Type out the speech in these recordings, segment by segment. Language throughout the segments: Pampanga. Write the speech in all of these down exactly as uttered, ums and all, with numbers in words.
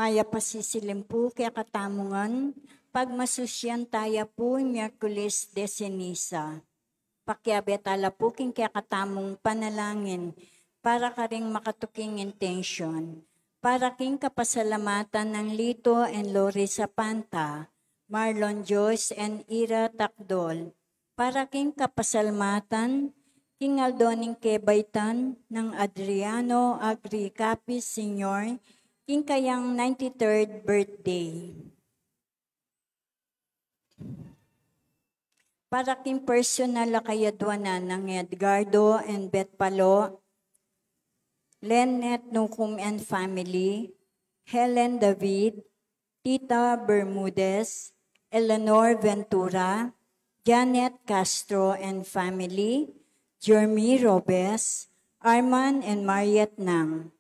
Mayap a sisilim pu kekatamu ngan, pagmasusyan taya pu ing Miyerkules de Seniza. Pakiabe tala pu king kekatamung panalangin para karing makatuking intensyon, para king kapasalamatan nang Lito and Lori Sapanta, Marlon Joyce and Ira Takdol, para king kapasalamatan king aldo ning kebaitan nang Adriano Agri Capiz Senior, king kayang ninety-third birthday. Para king personal a kayadwanan nang Edgardo and Beth Palo, Lynette Nucum and family, Helen David, Tita Bermudez, Eleanor Ventura, Janet Castro and family, Jeremy Robes, Arman and Mariet Nang,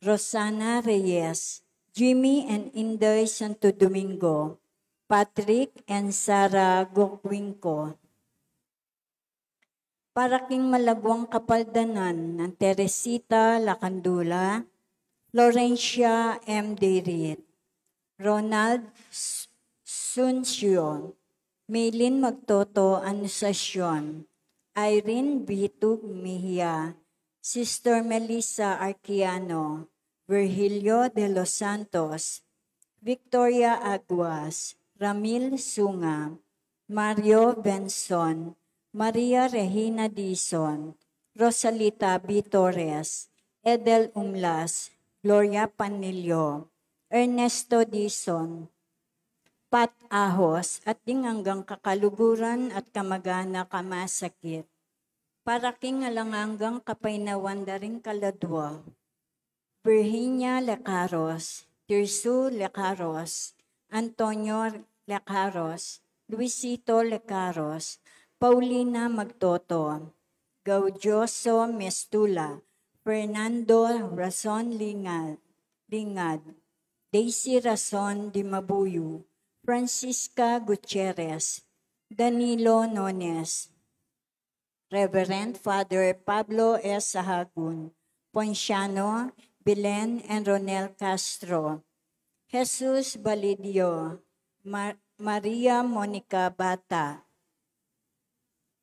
Rosana Reyes, Jimmy and Inday Santo Domingo, Patrick and Sarah Gocwinco. Para king malaguang kapaldanan nang Teresita Lacandula, Florencia M. Derit, Ronald S-, Suncio, Maylin Magtoto Anunciacion, Irene Bitug Mejia, Sister Melissa Arquiano, Virgilio de los Santos, Victoria Aguas, Ramil Sunga, Mario Benson, Maria Regina Dizon, Rosalita B. Torres, Edel Umlas, Gloria Panlilio, Ernesto Dizon, Pat Ahos, at ding anggang kakaluguran at kamag-anak a masakit. Para king alang anggang kapaynawan da ring kaladwa. Virginia Lecaros, Tirso Lecaros, Antonio Lecaros, Luisito Lecaros, Paulina Magtoto, Gaudioso Mestula, Fernando Rason Lingad, Lingad, Daisy Rason Dimabuyu, Francisca Gutierrez, Danilo Nones, Reverend Father Pablo S. Sahagun, Ponciano, Belen and Ronel Castro, Jesus Balidio, Ma-, Maria Monica Bata,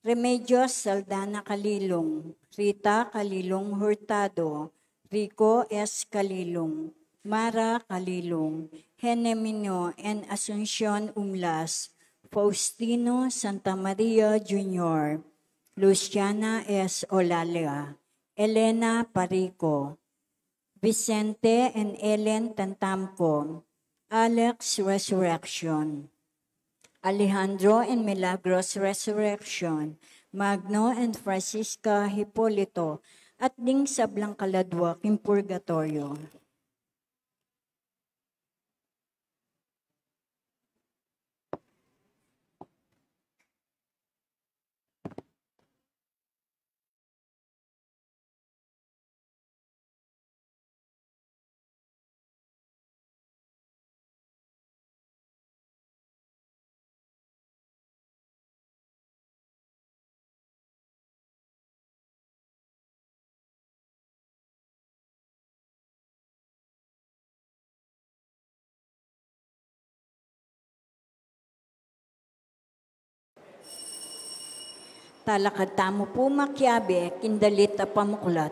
Remedios Saldana Kalilung, Rita Kalilung Hurtado, Rico S. Kalilung, Mara Kalilung, Henemino and Asuncion Umlas, Faustino Santa Maria Junior, Luciana S. Olalia, Elena Parico, Vicente and Ellen Tantamco, Alex Resurrection, Alejandro and Milagros Resurrection, Magno and Francisca Hipolito, at ding sablang kaladwa king purgatoryo. Talakad tamu pu makiabe king dalit a pamuklat.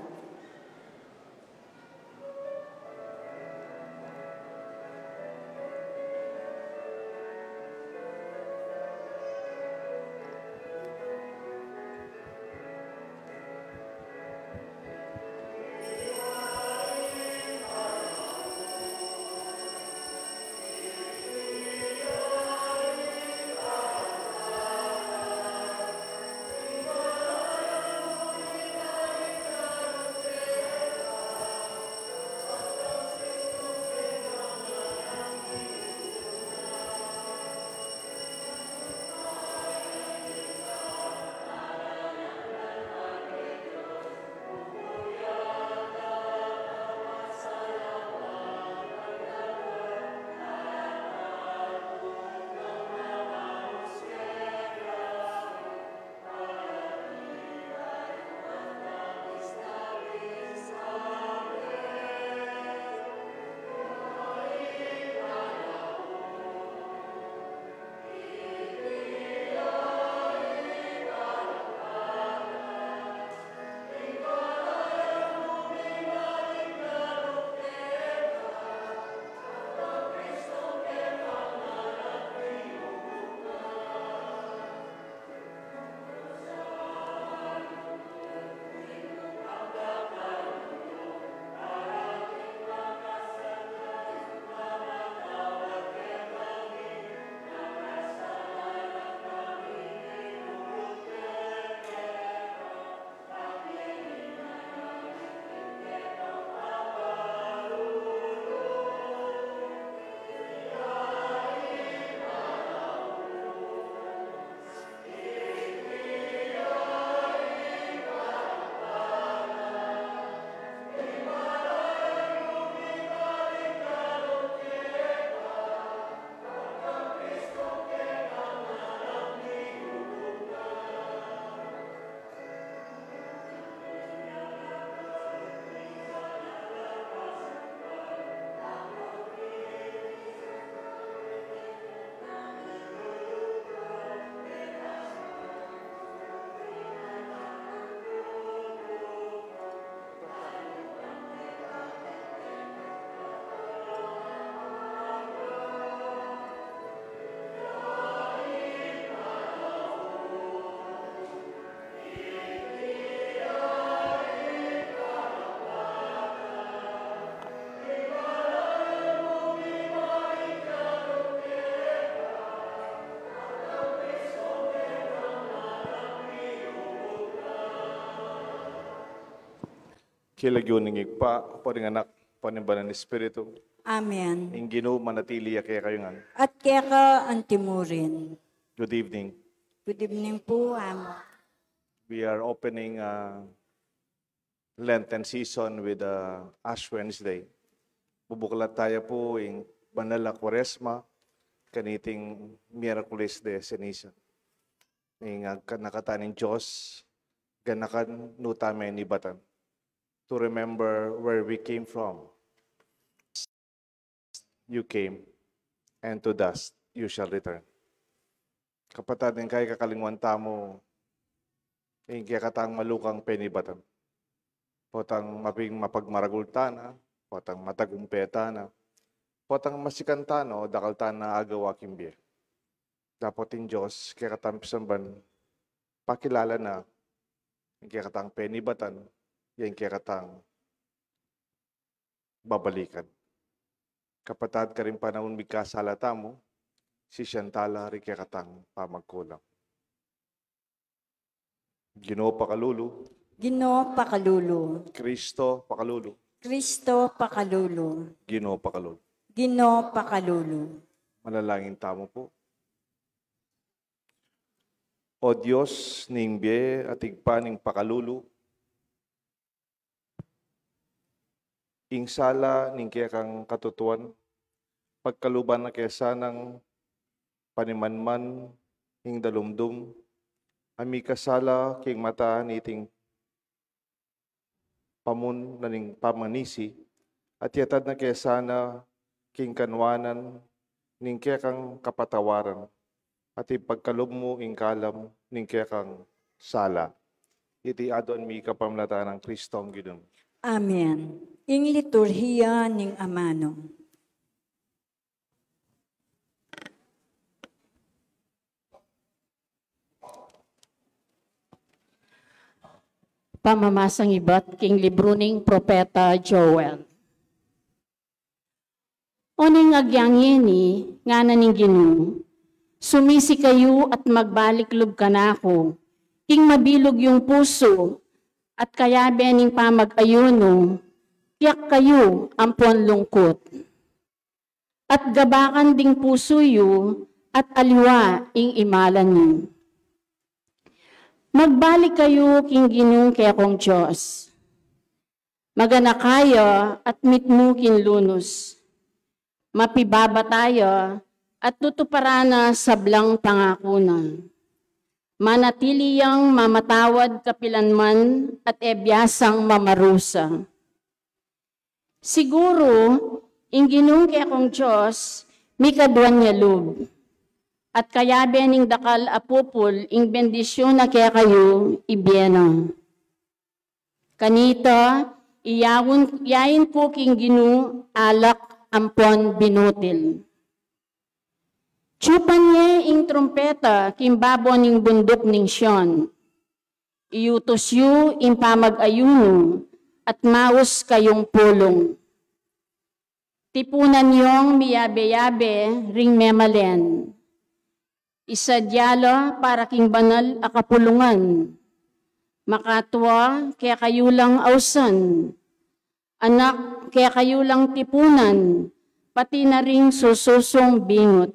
King lagyu ning Ibpa, ampo ning Anak, ampo ning Banal a Espiritu. Amen. Ing Ginu manatili ya kekayu ngan. At keka antimurin. Good evening. Good evening po, Amo. We are opening, uh, Lenten season with, uh, Ash Wednesday. Bubuklat taya pu ing banal a Kuaresma kaniting Miyerkules de Ceniza. Ing agkan na kata ning Dios, ganakan nu tame nibatan. To remember where we came from. You came, and to dust you shall return. Kapatad, ing kakalingwan tamu, ing kekatang malukang penibatan. Potang maping mapagmaragul tana, potang matagumpe tana, potang masikan tana o dakal tana agawa king bie. Dapot ing Dios, kekatang pisamban, pakilala na, ing kekatang penibatan, ya ing kekatang babalikan. Kapatad, karing panaun mikasala tamu, sisian tala ring kekatang pamagkulang. Ginu pakalulu. Ginu pakalulu. Kristo pakalulu. Kristo pakalulu. Ginu pakalulu. Ginu pakalulu. Manalangin tamu pu. O Dios ning bie at Ibpa ning pakalulu, ing sala ning kekang katutuan, pagkaluban na ke sanang panimanman ing dalumdum a mikasala king mata niting pamun na ning pamanisi, at yatad na ke sana king kanwanan ning kekang kapatawaran, at ipagkalub mu ing kalam ning kekang sala. Iti aduan mi kapamilatan nang Kristong Ginu mi. Amen. Ing liturhiya ning amanu. Pamamasang ibat king libru ning propeta Joel. Oning agyang ini, ngana ning Ginu, sumisi kayu at magbalik lub kanaku, king mabilug yung pusu, at kayabe ning pamag-ayunu, tiyak kayu ampon lungkut. At gabakan ding pusu yu, at aliwa ing imalan yu. Magbalik kayu king Ginung kekong Dios. Maganaka ya at mitmu king lunus. Mapibabata ya at tutuparan na sablang pangaku na. Manatili yang mamatawad kapilanman at e biasang mamarusa. Siguru, ing Ginung kekong Dios, mikaduan ya lub. At kayabe ning dakal a pupul ing bendisyun na kekayu, ibie na. Kanita, iyaun, yain ku king Ginu alak ampon binutil. Tsupan ye ing trumpeta king babo ning bunduk ning Sion. Iutus yu ing pamag-ayunu at maus kayung pulung. Tipunan yung miyabe-yabe ring memalen. Isadya la para king banal a kapulungan. Makatua kekayu lang ausan. Anak kekayu lang tipunan, pati na ring sususung bingut.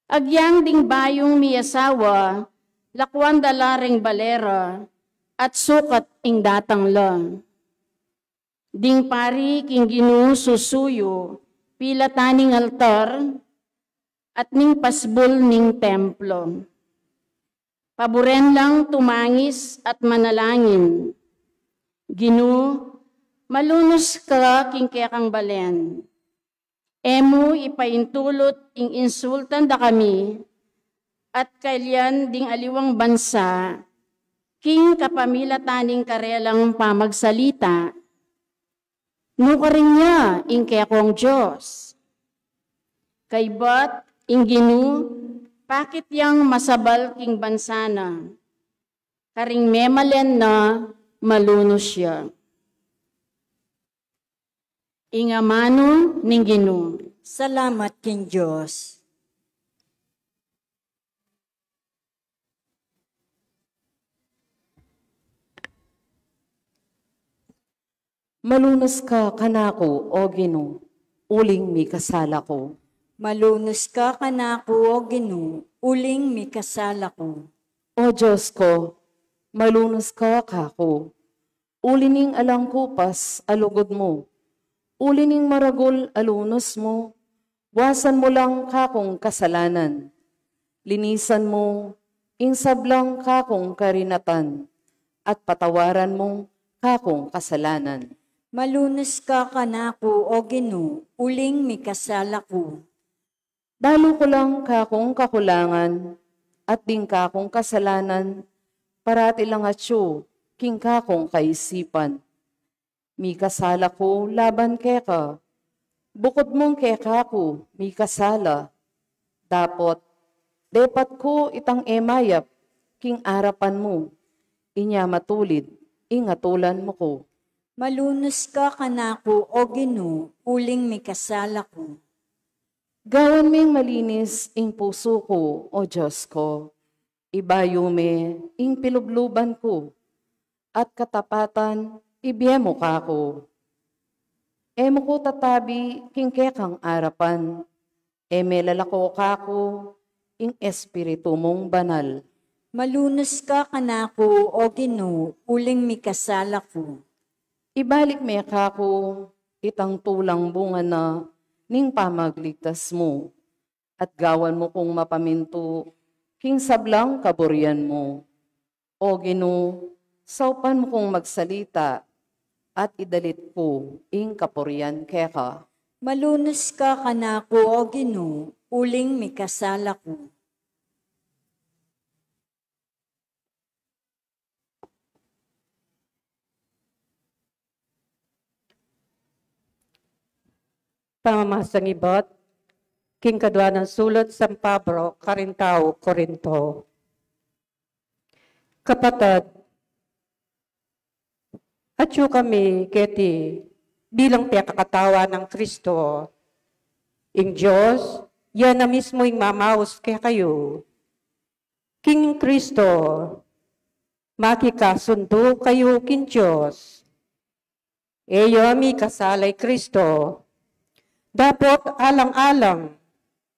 Agyang ding bayung miyasawa, lakuan da la ring balera, at sukat ing datang la. Ding pari king Ginu susuyu, pilatan ning altar, at ning pasbul ning templo. Paburen lang tumangis at manalangin. Ginu, malunus ka king kekang balen. E mu ipaintulut ing insultan da kami, at kalian ding aliwang bansa, king kapamilatan ning karelang pamagsalita. Nukarin ya ing kekong Dios. Kaybat ing Ginu, pakit yang masabal king bansa na. Karing memalen na malunus ya. Ing amanu ning Ginu. Salamat king Dios. Malunus ka kanaku, O Ginu, uling mikasala ku. Malunus ka kanaku, O Ginu, uling mikasala ku. O Dios ku, malunus ka kaku, uli ning alang kupas a lugud mu, uli ning maragul a lunus mu, wasan mu lang kakung kasalanan. Linisan mu ing sablang kakung karinatan, at patawaran mu kakung kasalanan. Malunus ka kanaku, O Ginu, uling mikasala ku. Balu ku lang kakung kakulangan, at ding kakung kasalanan, parati lang atyu king kakung kaisipan. Mikasala ku laban keka, bukud mung kekaku mikasala. Dapot, depat ku itang e mayap king arapan mu, inya matulid ing atulan mu ku. Malunus ka kanaku, O Ginu, uling mikasala ku. Gawan meng malinis ing pusu ku, O Dios ku. Ibayu me ing pilubluban ku, at katapatan ibie mu kaku. E mu ku tatabi king kekang arapan, e me lalako kaku ing Espiritu mung Banal. Malunus ka kanaku, O Ginu, uling mikasala ku. Ibalik me kaku itang tulang bunga na ning pamagligtas mu, at gawan mu kung mapamintu king sablang kaburian mu. O Ginu, saupan mu kung magsalita, at idalit ku ing kapurian keka. Malunus ka kanaku, O Ginu, uling mikasala ku. Pamamasang ibat king kadua nang sulat San Pablo karing tau Corinto. Kapatad, atyu kami keti bilang pekakatawan nang Kristo. Ing Dios, ya na mismu ing mamaus kekayu. King Kristo, makikasundu kayu king Dios. E ya mikasala i Kristo. Dapot alang-alang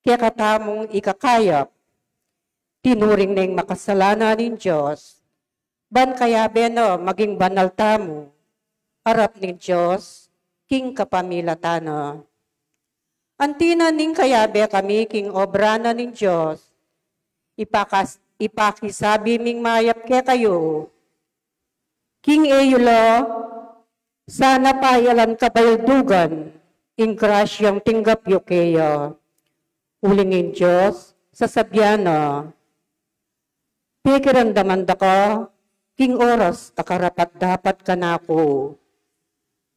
kekatamung ikakayap, tinuring neng makasalanan ning Dios, ban kayabe na maging banal tamu arap ning Dios king kapamilatan na. Anti na ning kayabe kami king obra na ning Dios, ipakas-, ipakisabi ming mayap kekayu. King e yu la sana payalan kabaldugan ing grasyang tinggap yu keya. Uling ing Dios, sasabian na, pekiramdaman da ka king oras a karapat-dapat kanaku.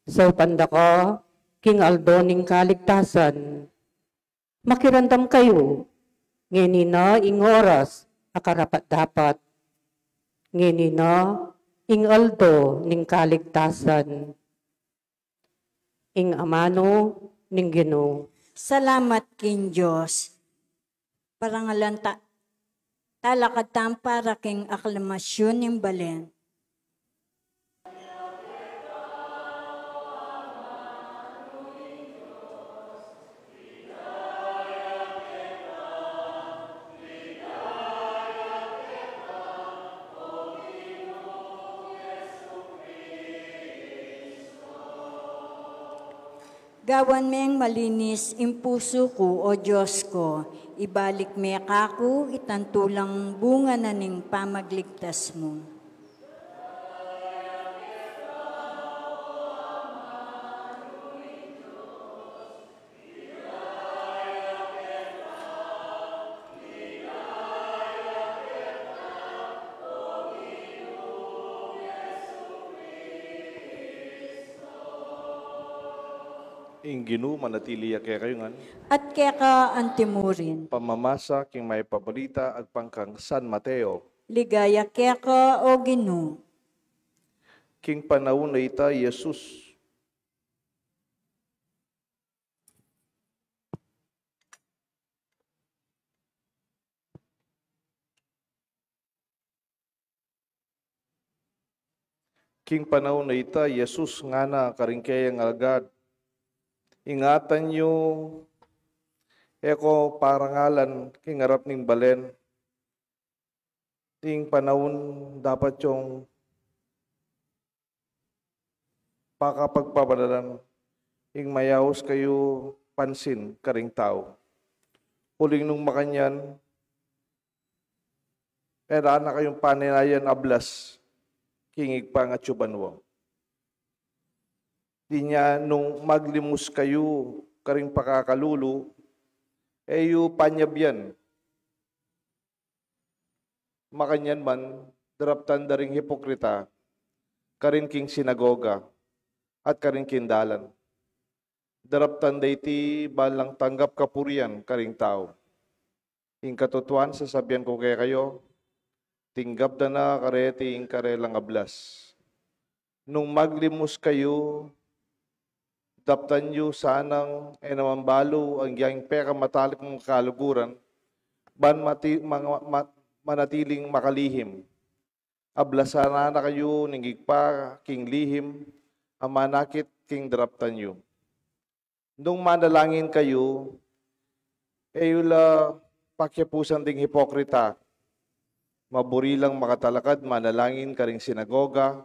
Saupan da ka king aldo ning kaligtasan. Makiramdam kayu, ngeni na ing oras a karapat-dapat. Ngeni na ing aldo ning kaligtasan. Ing amanu ning Ginu. Salamat king Dios. Parangalan ta-, talakad tamu para king aklamasyun ning balen. Gawan meng malinis ing pusu ku, O Dios ku, ibalik me kaku itang tulang bunga na ning pamagligtas mu. Ing Ginu manatili ya kekayu ngan. At keka antimurin. Pamamasa king Mayap a Balita agpang kang San Mateo. Ligaya keka, O Ginu. King panaun a ita, Jesus. King panaun a ita, i Jesus ngana karing keyang alagad, "Ingatan yu, e ko parangalan king arap ning balen." Ing panaun dapat yung pakapagpabanalan, ing mayaus kayu pansin karing tau. Uling nung makanyan, e la na kayung paninayan ablas king Ibpa a atsu banua. Inya nung maglimus kayu karing pakakalulu, e yu panyabyan. Makanyan man, daraptan da ring hipokrita karin king sinagoga at karin king dalan. Daraptan da iti ban lang tanggap kapurian karing tau. Ing katutuan, sasabian ku kekayu, tinggap da na kareti ing karelang ablas. Nung maglimus kayu, daptan yu sanang e naman balu ing agyang pekamatalik mung kaluguran, ban mati-, ma-, ma-, manatiling makalihim. Ablasan na kayu ning Ibpa king lihim a manakit king daraptan yu. Nung manalangin kayu, e yu la pakiapusan ding hipokrita. Maburi lang makatalakad manalangin karing sinagoga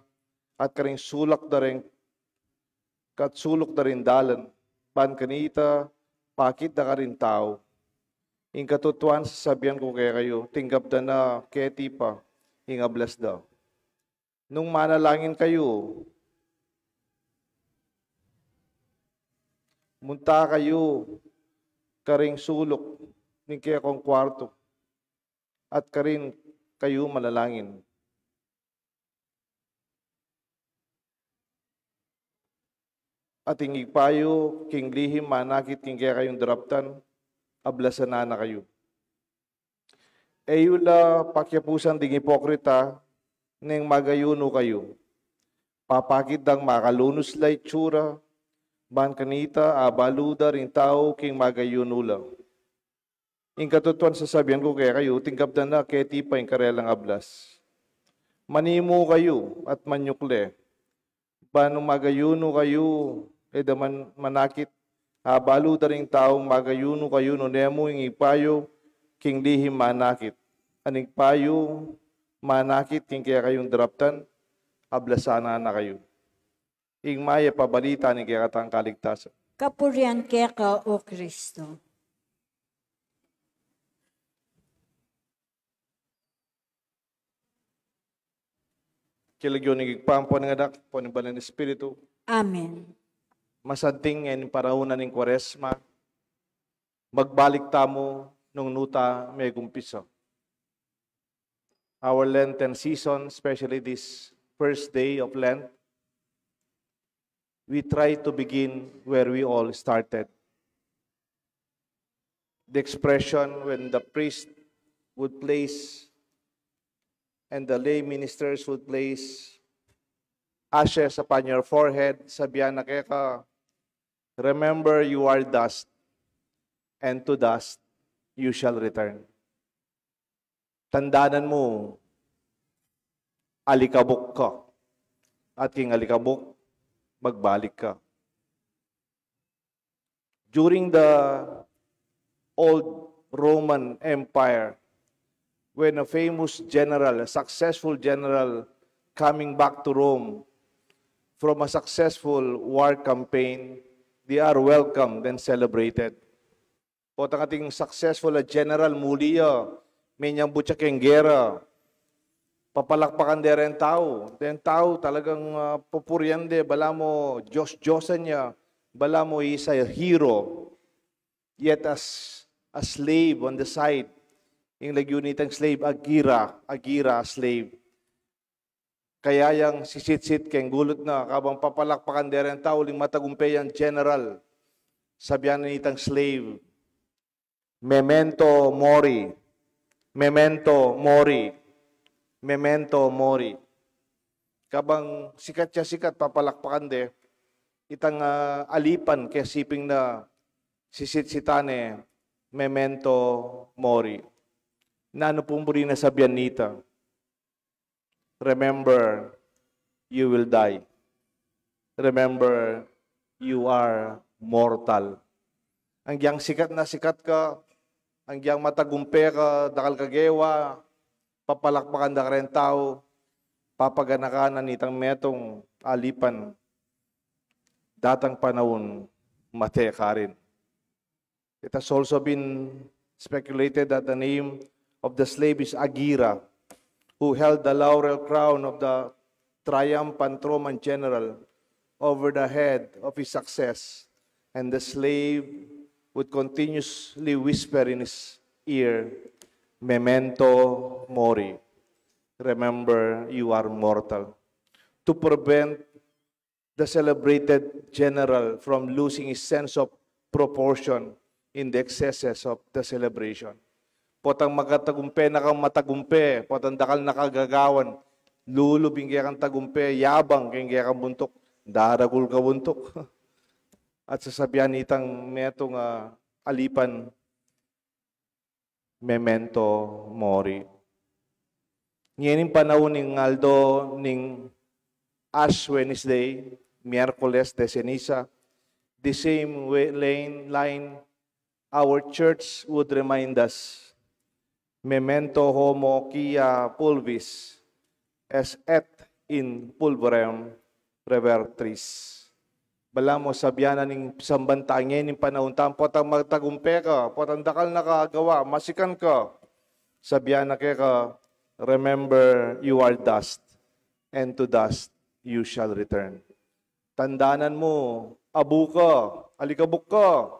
at karing sulak da ring, kat suluk da ring dalan, ban kanita pakit da karing tau. Ing katutuan, sasabian ku kekayu, tinggap da na keti pa ing ablas da. Nung manalangin kayu, munta kayu karing suluk ning kekong kuartu, at karin kayu manalangin. At ing Ibpa yu king lihim manakit king kekayung daraptan, ablasan na kayu. E yu la pakiapusan ding ipokrita, neng magayunu kayu. Papakit dang makalunus la itsura, ban kanita abalu da ring tau king magayunu la. Ing katutuan, sasabian ku kekayu, tinggap da na keti pa ing karelang ablas. Manimu kayu at manyukle. Ban nung magayunu kayu, e da man manakit, abalu da ring taung magayunu kayu, nune mu ing Ibpa yu king lihim manakit. At ing Ibpa yu manakit king kekayung daraptan, ablasan na kayu. Ing mayap a balita ning kekatang kaligtasan. Kapurian keka, O Kristo. King lagyu ning Ibpa, ampo ning Anak, ampo ning Banal a Espiritu. Amen. Masanting ing panaun ning Kuaresma, magbalik tamu nung nu ta megumpisa. Our Lenten season, especially this first day of Lent, we try to begin where we all started. The expression when the priest would place and the lay ministers would place ashes upon your forehead, sabian na keka, "Remember, you are dust, and to dust you shall return." Tandanan mu, alikabuk ka. At king alikabuk, magbalik ka. During the old Roman Empire, when a famous general, a successful general coming back to Rome from a successful war campaign, they are welcomed and celebrated. Potang ating successful a general, muli ya, menyambut ya keng gera, papalakpakan de ring tau. Deng tau talagang, ah, pupurian de, balamu Diyos-Diyosan ya, balamu is a hero. Yet as a slave on the side, ing lagyu nitang slave, agira, agira, slave. Kaya yang sisitsit keng gulut na, kabang papalakpakan de ring tau, uling matagumpe yang general, sabian na nitang slave, "Memento mori, memento mori, memento mori." Kabang sikat ya sikat, papalakpakan de, itang, ah, alipan keng siping na sisitsitan ne, "Memento mori." Nanu pung buri na sabian nita? Remember, you will die. Remember, you are mortal. Agyang sikat na sikat ka, agyang matagumpe ka, dakal ka gewa, papalakpakan da ka reng tau, papaganakan na nitang metung alipan datang panaun mate ka rin. It has also been speculated that the name of the slave is Agira, who held the laurel crown of the triumphant Roman general over the head of his success, and the slave would continuously whisper in his ear, "Memento mori." Remember, you are mortal. To prevent the celebrated general from losing his sense of proportion in the excesses of the celebration. Potang makatagumpe na kang matagumpe, potang dakal na kang gagawan, lulub ing kekang tagumpe, yabang king kekang buntuk, daragul ka buntuk. At sasabian itang metung a alipan, "Memento mori." Ngening panaun ning aldo ning Ash Wednesday, Miyerkules de Ceniza, the same way, line, line, our church would remind us, "Memento homo quia pulvis est et in pulverem revertris." Balamu sabian na ning sambanta ngening panaun tang, potang matagumpe ka, potang dakal na kang gawa, masikan ka, sabian na keka, "Remember, you are dust, and to dust you shall return." Tandanan mu, abu ka, alikabuk ka,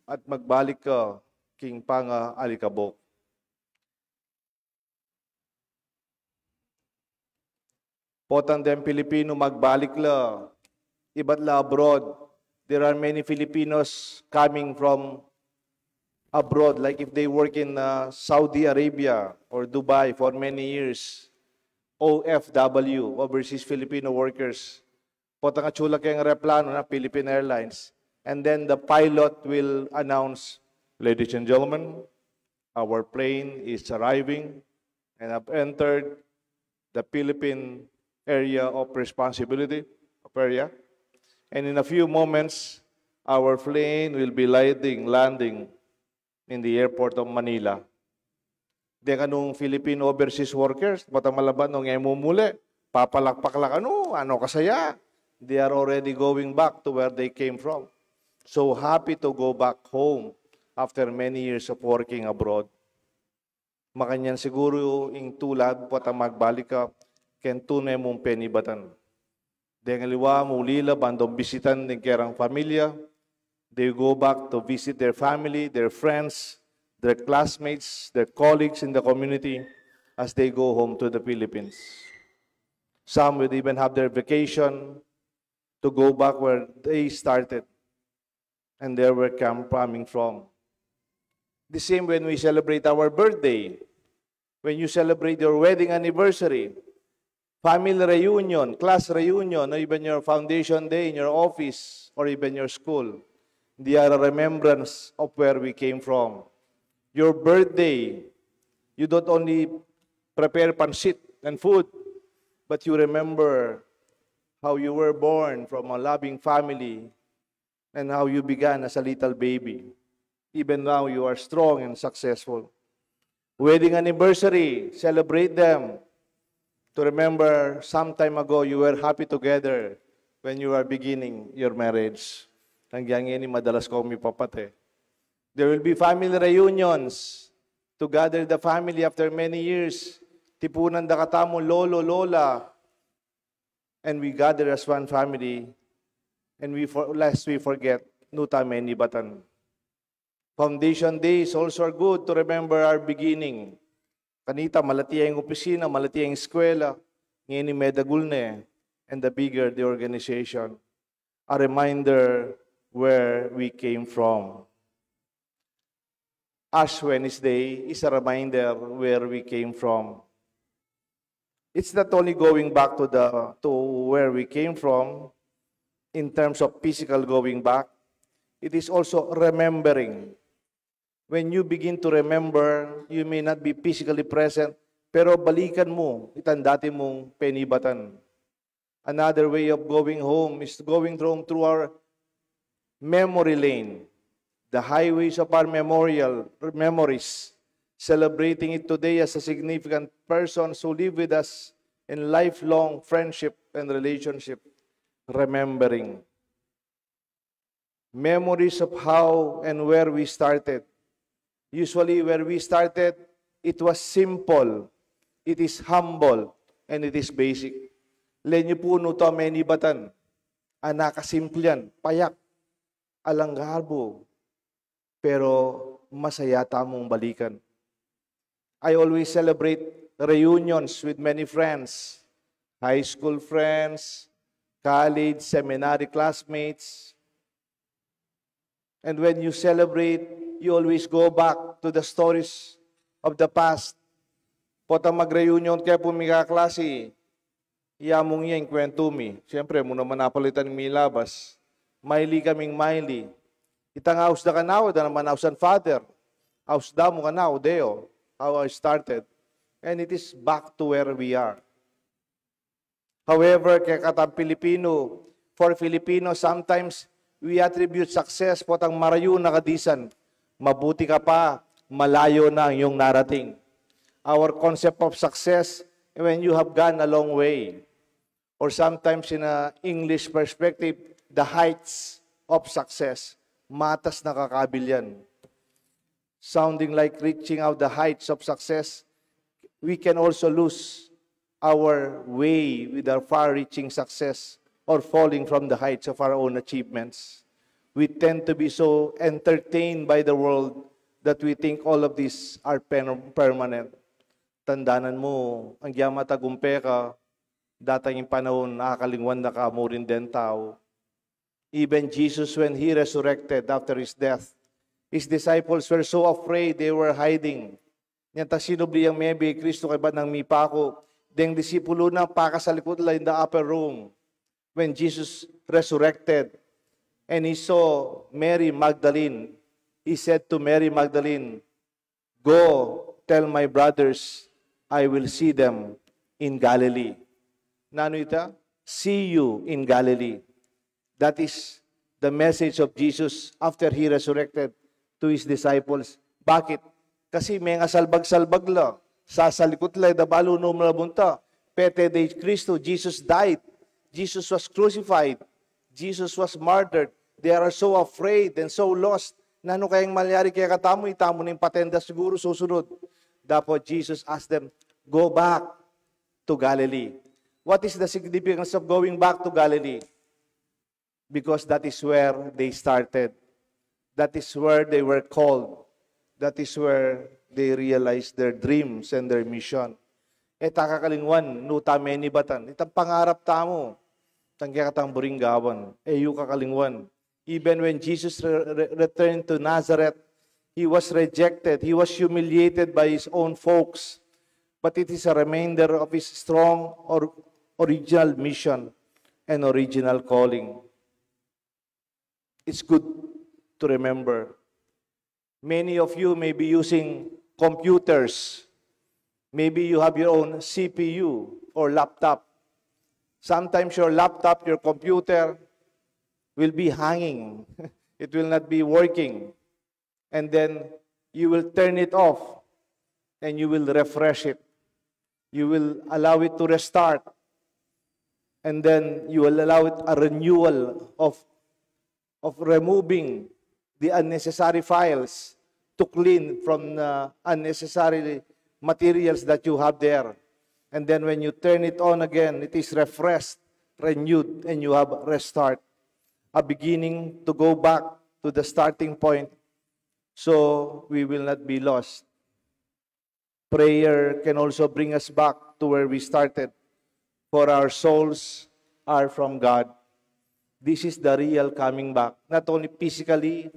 at magbalik ka king pangaalikabuk. Potang deng Pilipino magbalik la, ibat la abroad. There are many Filipinos coming from abroad, like if they work in, uh, Saudi Arabia or Dubai for many years, O F W, overseas Filipino workers. Potang atsu la keng eroplano na Philippine Airlines, and then the pilot will announce, "Ladies and gentlemen, our plane is arriving and have entered the Philippine area of responsibility, of area. And in a few moments, our plane will be lighting, landing in the airport of Manila." Deng kanung Philippine overseas workers, potang malabat nung e mumuli, papalakpak la kanu, anu kasaya. They are already going back to where they came from. So happy to go back home after many years of working abroad. Makanyan siguru ing tulad, potang magbalik ka, keng tune mung penibatan. Deng aliwa, muli la bandong bisitan deng kerang familia. They go back to visit their family, their friends, their classmates, their colleagues in the community as they go home to the Philippines. Some would even have their vacation to go back where they started and they were come, coming from. The same when we celebrate our birthday, when you celebrate your wedding anniversary, family reunion, class reunion, or even your foundation day in your office or even your school. They are a remembrance of where we came from. Your birthday, you don't only prepare pancit and food, but you remember how you were born from a loving family and how you began as a little baby. Even now, you are strong and successful. Wedding anniversary, celebrate them to remember some time ago you were happy together when you were beginning your marriage. Agyang ini madalas kong mipapate. There will be family reunions to gather the family after many years. Tipunan da katamu lolo, lola, and we gather as one family, and we for, lest we forget, nu ta menibatan. Foundation days also are good to remember our beginning. Kanita, malati ya ing opisina, malati ya ing eskwela, ngeni medagul ne, and the bigger the organization. A reminder where we came from. Ash Wednesday is a reminder where we came from. It's not only going back to the, to where we came from in terms of physical going back, it is also remembering. When you begin to remember, you may not be physically present, pero balikan mu itang dati mung penibatan. Another way of going home is going home through our memory lane, the highways of our memorial memories, celebrating it today as a significant persons who live with us in lifelong friendship and relationship, remembering memories of how and where we started. Usually, where we started, it was simple, it is humble, and it is basic. Lenyu puno to, menibatan, anaka simple yan, payak, alang garbo, pero masaya tamung balikan. I always celebrate reunions with many friends, high school friends, college, seminary classmates. And when you celebrate, you always go back to the stories of the past. Potang mag-reunion kayu pu, mika klasi, ya mung ya ing kwentu mi. Siyempre, mu naman apalitan ing milabas. Maili kaming maili. Itang aus da kanaku, da naman ausan Father. Aus da mu kanaku, Deo. How I started. And it is back to where we are. However, kekatang Pilipino, for Filipino, sometimes we attribute success potang marayu na kadisan. Mabuti ka pa, malayo na ang iyong narating. Our concept of success, when you have gone a long way. Or sometimes in a English perspective, the heights of success. Matas na kakabil yan. Sounding like reaching out the heights of success, we can also lose our way with our far-reaching success or falling from the heights of our own achievements. We tend to be so entertained by the world that we think all of these are pen- permanent. Tandanan mu, ang gya matagumpe ka, datang ing panaun, akalingwan da ka murin deng tau. Even Jesus, when he resurrected after his death, his disciples were so afraid, they were hiding. Nyata sinubli yang mebie i Kristo kaybat nang mipaku, deng disipulo na pakasalikut la in the upper room. When Jesus resurrected and he saw Mary Magdalene, he said to Mary Magdalene, "Go tell my brothers I will see them in Galilee." Nanu ita? "See you in Galilee." That is the message of Jesus after he resurrected to his disciples. Bakit? Kasi mengasalbag-salbag la. Sasalikut la, e da balu nung mabunta. Pete de Cristo, Jesus died. Jesus was crucified. Jesus was martyred. They are so afraid and so lost. Nanu kayang malyari kekatamu? Itamu ning patenda siguru susunod. Therefore, Jesus asked them, "Go back to Galilee." What is the significance of going back to Galilee? Because that is where they started. That is where they were called. That is where they realized their dreams and their mission. E ta kakalingwan, nu ta menibatan, itang pangarap tamu, itang kekatang buring gawan, e yu kakalingwan. Even when Jesus re- re- returned to Nazareth, he was rejected, he was humiliated by his own folks. But it is a reminder of his strong or original mission and original calling. It's good to remember. Many of you may be using computers. Maybe you have your own C P U or laptop. Sometimes your laptop, your computer will be hanging. It will not be working. And then you will turn it off and you will refresh it. You will allow it to restart. And then you will allow it a renewal of, of removing the unnecessary files to clean from the unnecessary materials that you have there. And then when you turn it on again, it is refreshed, renewed, and you have restart, a beginning to go back to the starting point, so we will not be lost. Prayer can also bring us back to where we started, for our souls are from God. This is the real coming back, not only physically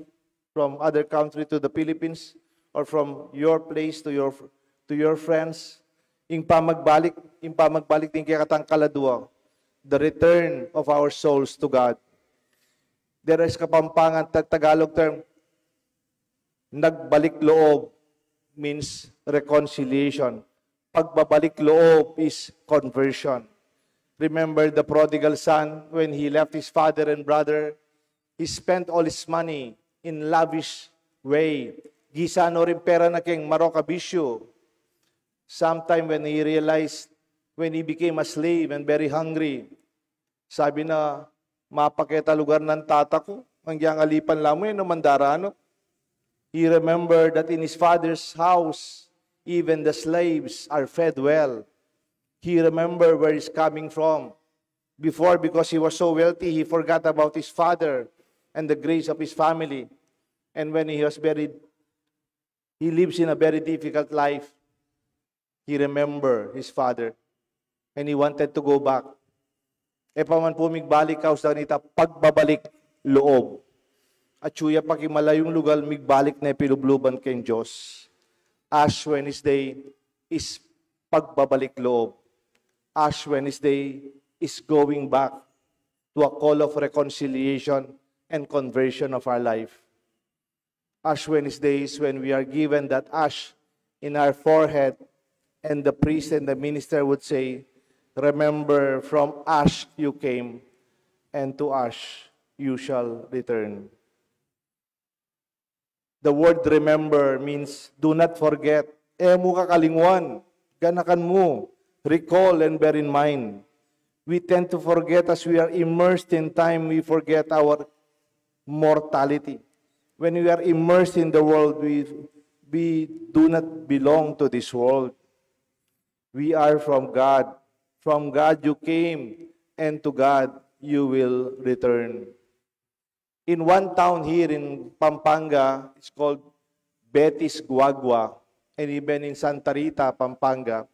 from other country to the Philippines or from your place to your, to your friends. Ing pamagbalik, ing pamagbalik ding kekatang kaladua, the return of our souls to God. There is Kapampangan, Ta- Tagalog term, nagbalik loob means reconciliation. Pagbabalik loob is conversion. Remember the prodigal son, when he left his father and brother, he spent all his money in lavish way. Gisa no rin pera na keng marok a bisyu. Sometime when he realized, when he became a slave and very hungry, sabi na, "Mapa keta lugar nang tata ku, agyang alipan la mu, e no mandaranu." He remembered that in his father's house, even the slaves are fed well. He remembered where he's coming from. Before, because he was so wealthy, he forgot about his father and the grace of his family. And when he was very, he lives in a very difficult life, he remembered his father and he wanted to go back. E pa man pu migbalik, kausa na nita pagbabalik loob. At suya pa king malayung lugal, migbalik ne pilubluban keng Dios. Ash Wednesday is pagbabalik loob. Ash Wednesday is going back to a call of reconciliation and conversion of our life. Ash Wednesday is when we are given that ash in our forehead, and the priest and the minister would say, "Remember, from ash you came, and to ash you shall return." The word remember means do not forget. E mu kakalingwan, ganakan mu, recall and bear in mind. We tend to forget as we are immersed in time, we forget our mortality. When we are immersed in the world, we, we do not belong to this world. We are from God. From God you came, and to God you will return. In one town here in Pampanga, it's called Betis Guagua, and even in Santa Rita, Pampanga,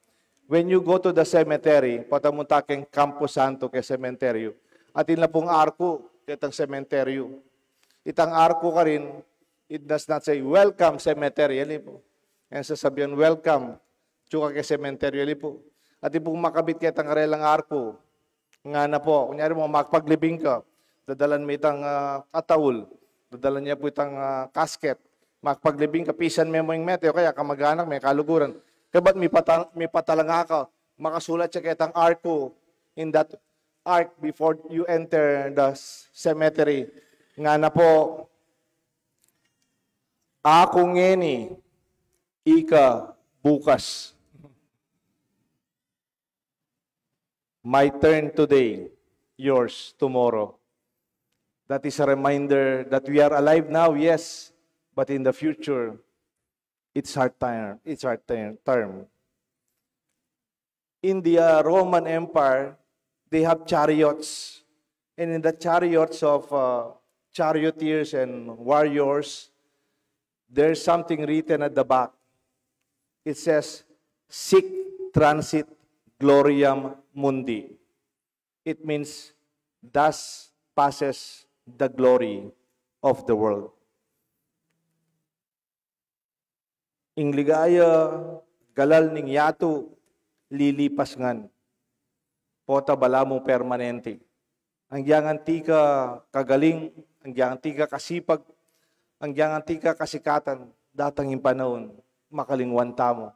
when you go to the cemetery, pota mu ta keng Campo Santo, keng sementeryo, atin la pung arku ketang sementeryo. Itang arku karin, it does not say, "Welcome, cemetery." Ali pu. Yang sasabian, "Welcome, tsuka keng sementeryo." Ali pu. Atin pung makabit ketang karelang arku. Ngana pu, kunyari mu, makpaglibing ka, dadalan me itang, ah, ataul, dadalan ne pu itang, ah, casket. Makpaglibing ka, pisan me mu ing mete, o kaya kamag-anak me, kaluguran. Kaya bat mipata-, mipatalanga ka, makasulat ya ketang arku in that ark before you enter the s-, cemetery. Ngana pu, "Aku ngeni, ika bukas." My turn today, yours tomorrow. That is a reminder that we are alive now, yes, but in the future, it's our time. It's our ter-, term. In the, uh, Roman Empire, they have chariots. And in the chariots of, uh, charioteers and warriors, there's something written at the back. It says, "Sic transit gloriam mundi." It means, "Thus passes the glory of the world." Ing ligaya, galal ning yatu, lilipas ngan. Pota balamu permanente. Agyang anti ka kagaling, agyang anti ka kasipag, agyang anti ka kasikatan, datang ing panaun, makalingwan tamu.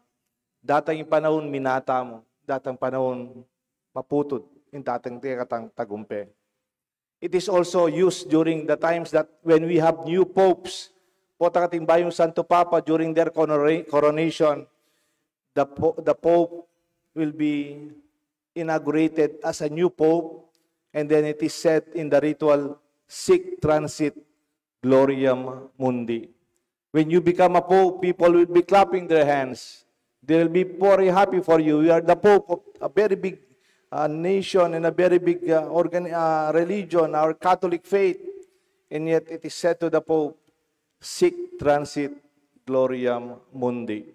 Datang ing panaun, mina tamu. Datang panaun, maputud ing datang tekatang tagumpe. It is also used during the times that when we have new popes, pota kating bayung Santo Papa, during their corona-, coronation, the po-, the Pope will be inaugurated as a new Pope, and then it is said in the ritual, "Sic transit gloriam mundi." When you become a pope, people will be clapping their hands. They will be very happy for you. You are the pope of a very big, uh, nation and a very big, uh, organ-, uh, religion, our Catholic faith. And yet it is said to the pope, "Sic transit gloriam mundi."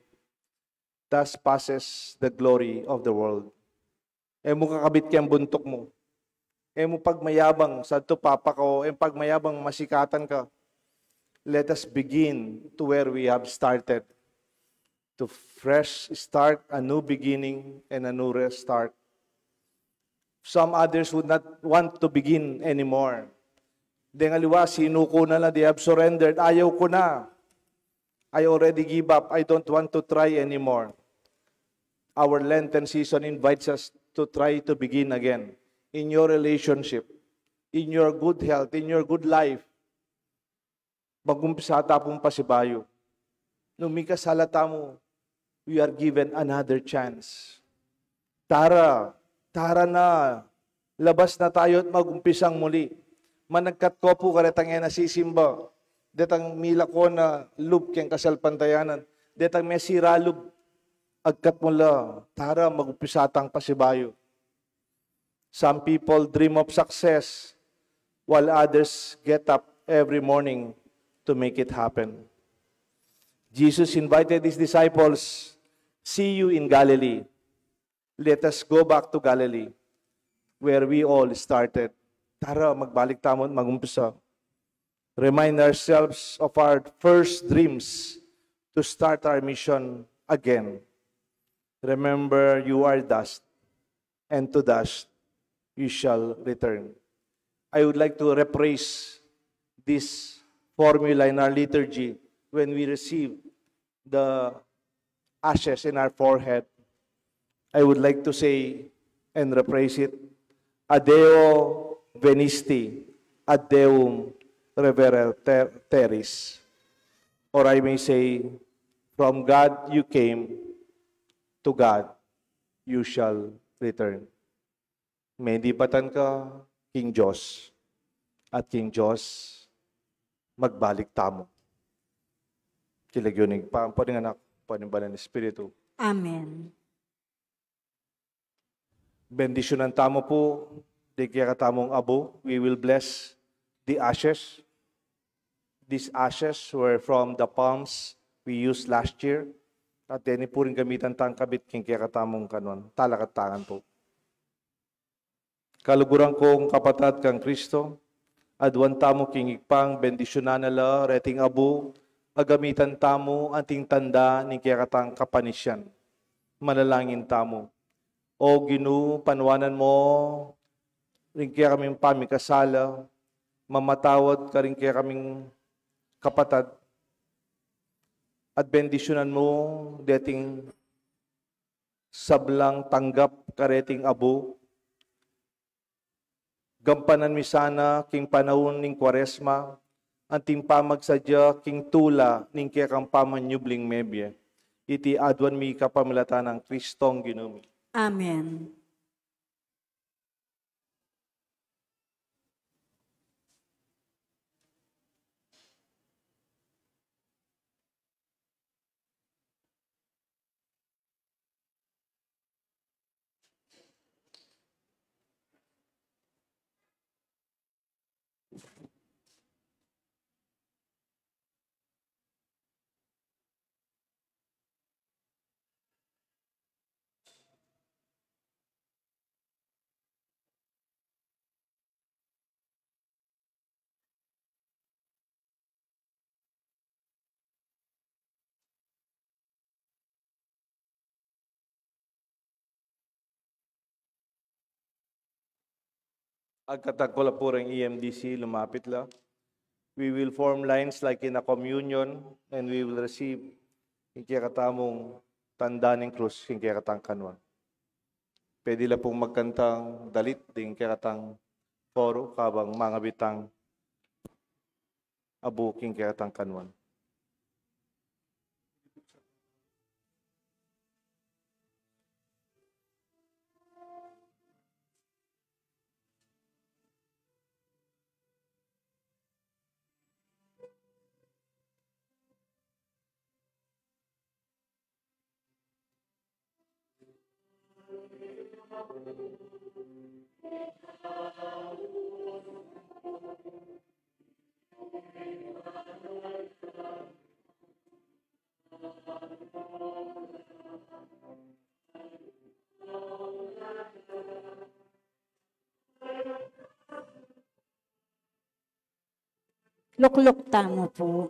Thus passes the glory of the world. E mu kakabit keng buntuk mu. E mu pagmayabang, "Santo Papa ko," e mu pagmayabang masikatan ka. Let us begin to where we have started. To fresh start, a new beginning, and a new restart. Some others would not want to begin anymore. Deng aliwa, sinuko na la, they have surrendered. "Ayaw ko na. I already give up. I don't want to try anymore." Our Lenten season invites us to try to begin again in your relationship, in your good health, in your good life. Mag-umpisa ta pung pasibayu. Nung mikasala tamu, we are given another chance. Tara, tara na, labas na tayo at mag-umpisang muli. Managkat ko pu karetang e nasisimba, detang milako na lub keng kasalpantayanan, detang mesira lub, agkat mu la, tara, mag-umpisa tang pasibayu. Some people dream of success, while others get up every morning to make it happen. Jesus invited his disciples, "See you in Galilee." Let us go back to Galilee, where we all started. Tara, magbalik tamu at mag-umpisa. Remind ourselves of our first dreams to start our mission again. Remember, you are dust, and to dust you shall return. I would like to rephrase this formula in our liturgy when we receive the ashes in our forehead. I would like to say and rephrase it, "Ad Deo venisti, ad Deum reverter teris." Or I may say, "From God you came, to God you shall return." Menibatan ka king Dios, at king Dios magbalik tamu. King lagyu ning Ibpa, ampo ning Anak, ampo ning Banal a Espiritu. Amen. Bendisyunan tamu pu ding kekatamung abu. We will bless the ashes. These ashes were from the palms we used last year. At deni pu ring gamitan tang kabit king kekatamung kanwan. Talakad ta ngan pu. Kaluguran kung kapatad kang Kristo, aduan tamu king Ibpang bendisyunan na la reting abu a gamitan tamu anting tanda ning kekatang kapanisian. Manalangin tamu. O Ginu, panuanan mu ring kekaming pamikasala, mamatawad ka ring kekaming kapatad, at bendisyunan mu deting sablang tanggap kareting abu. Gampanan mi sana king panaun ning Kuaresma anting pamagsadya king tula ning kekang pamanyubling mebie. Iti aduan mi kapamilatan nang Kristong Ginu mi. Amen. Agkatan ku la pu ring E M D C, lumapit la. We will form lines like in a communion, and we will receive ing kekatamung tanda ning krus king kekatang kanwan. Pwede la pung magkantang dalit ding kekatang koro kabang mangabit tang abu king kekatang kanwan. Lukluk tamu pu.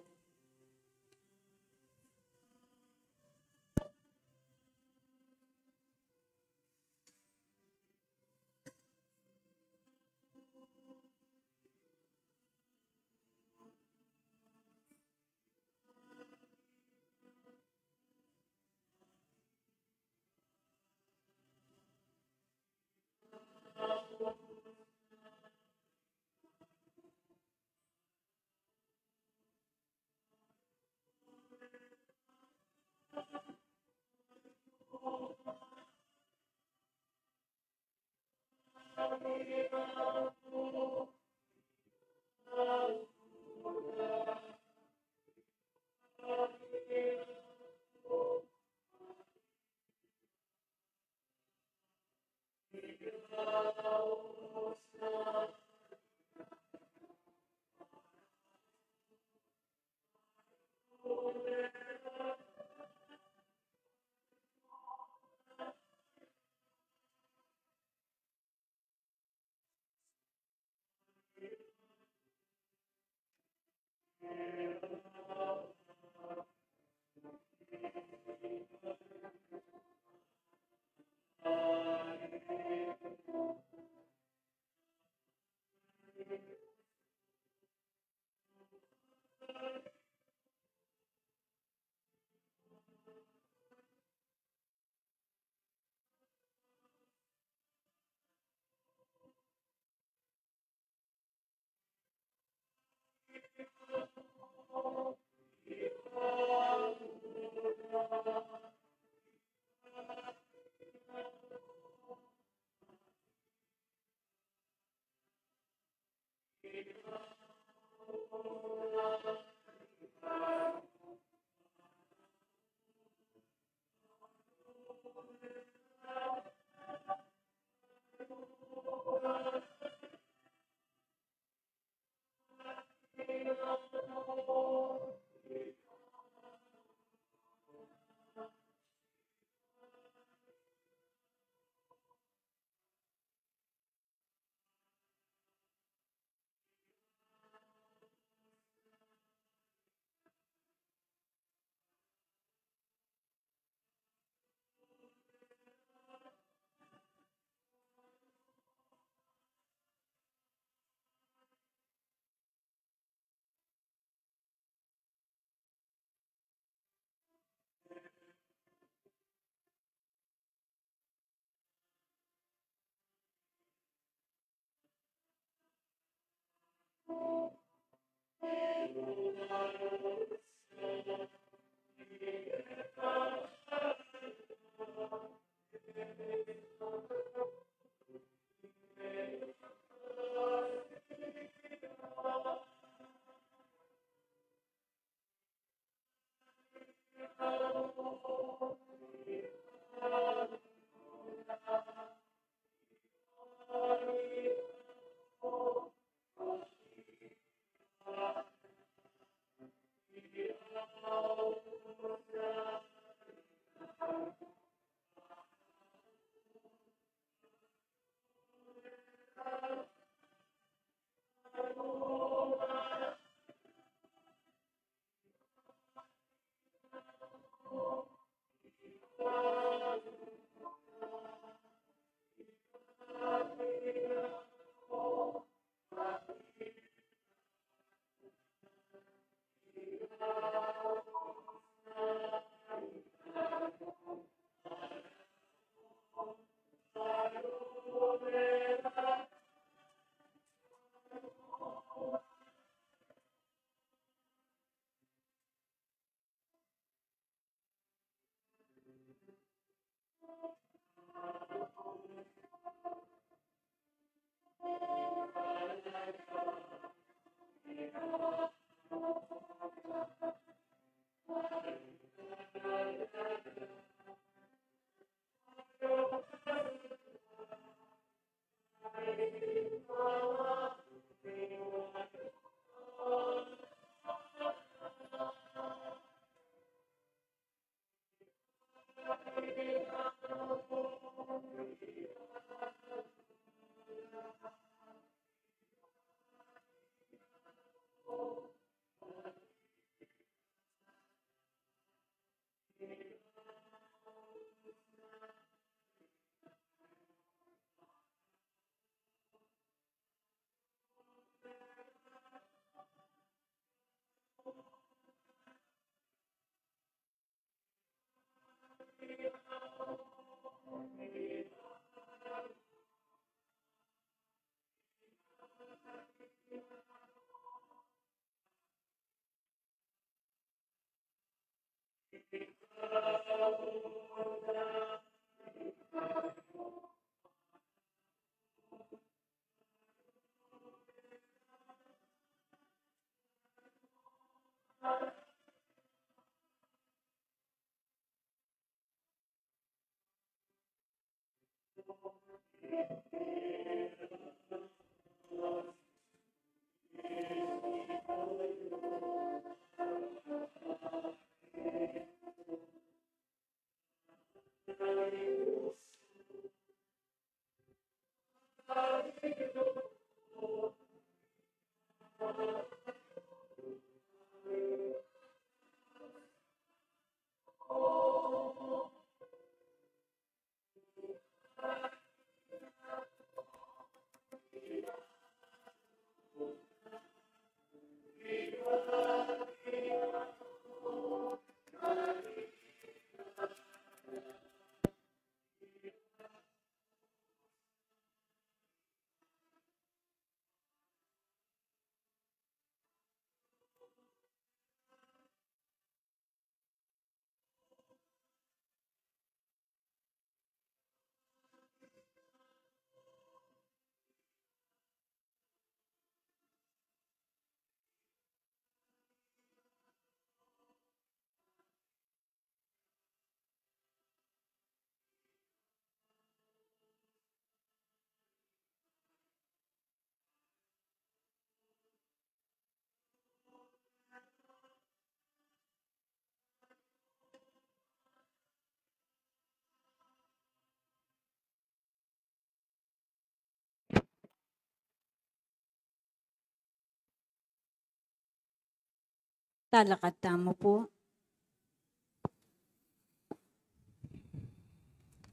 Talakad tamu pu.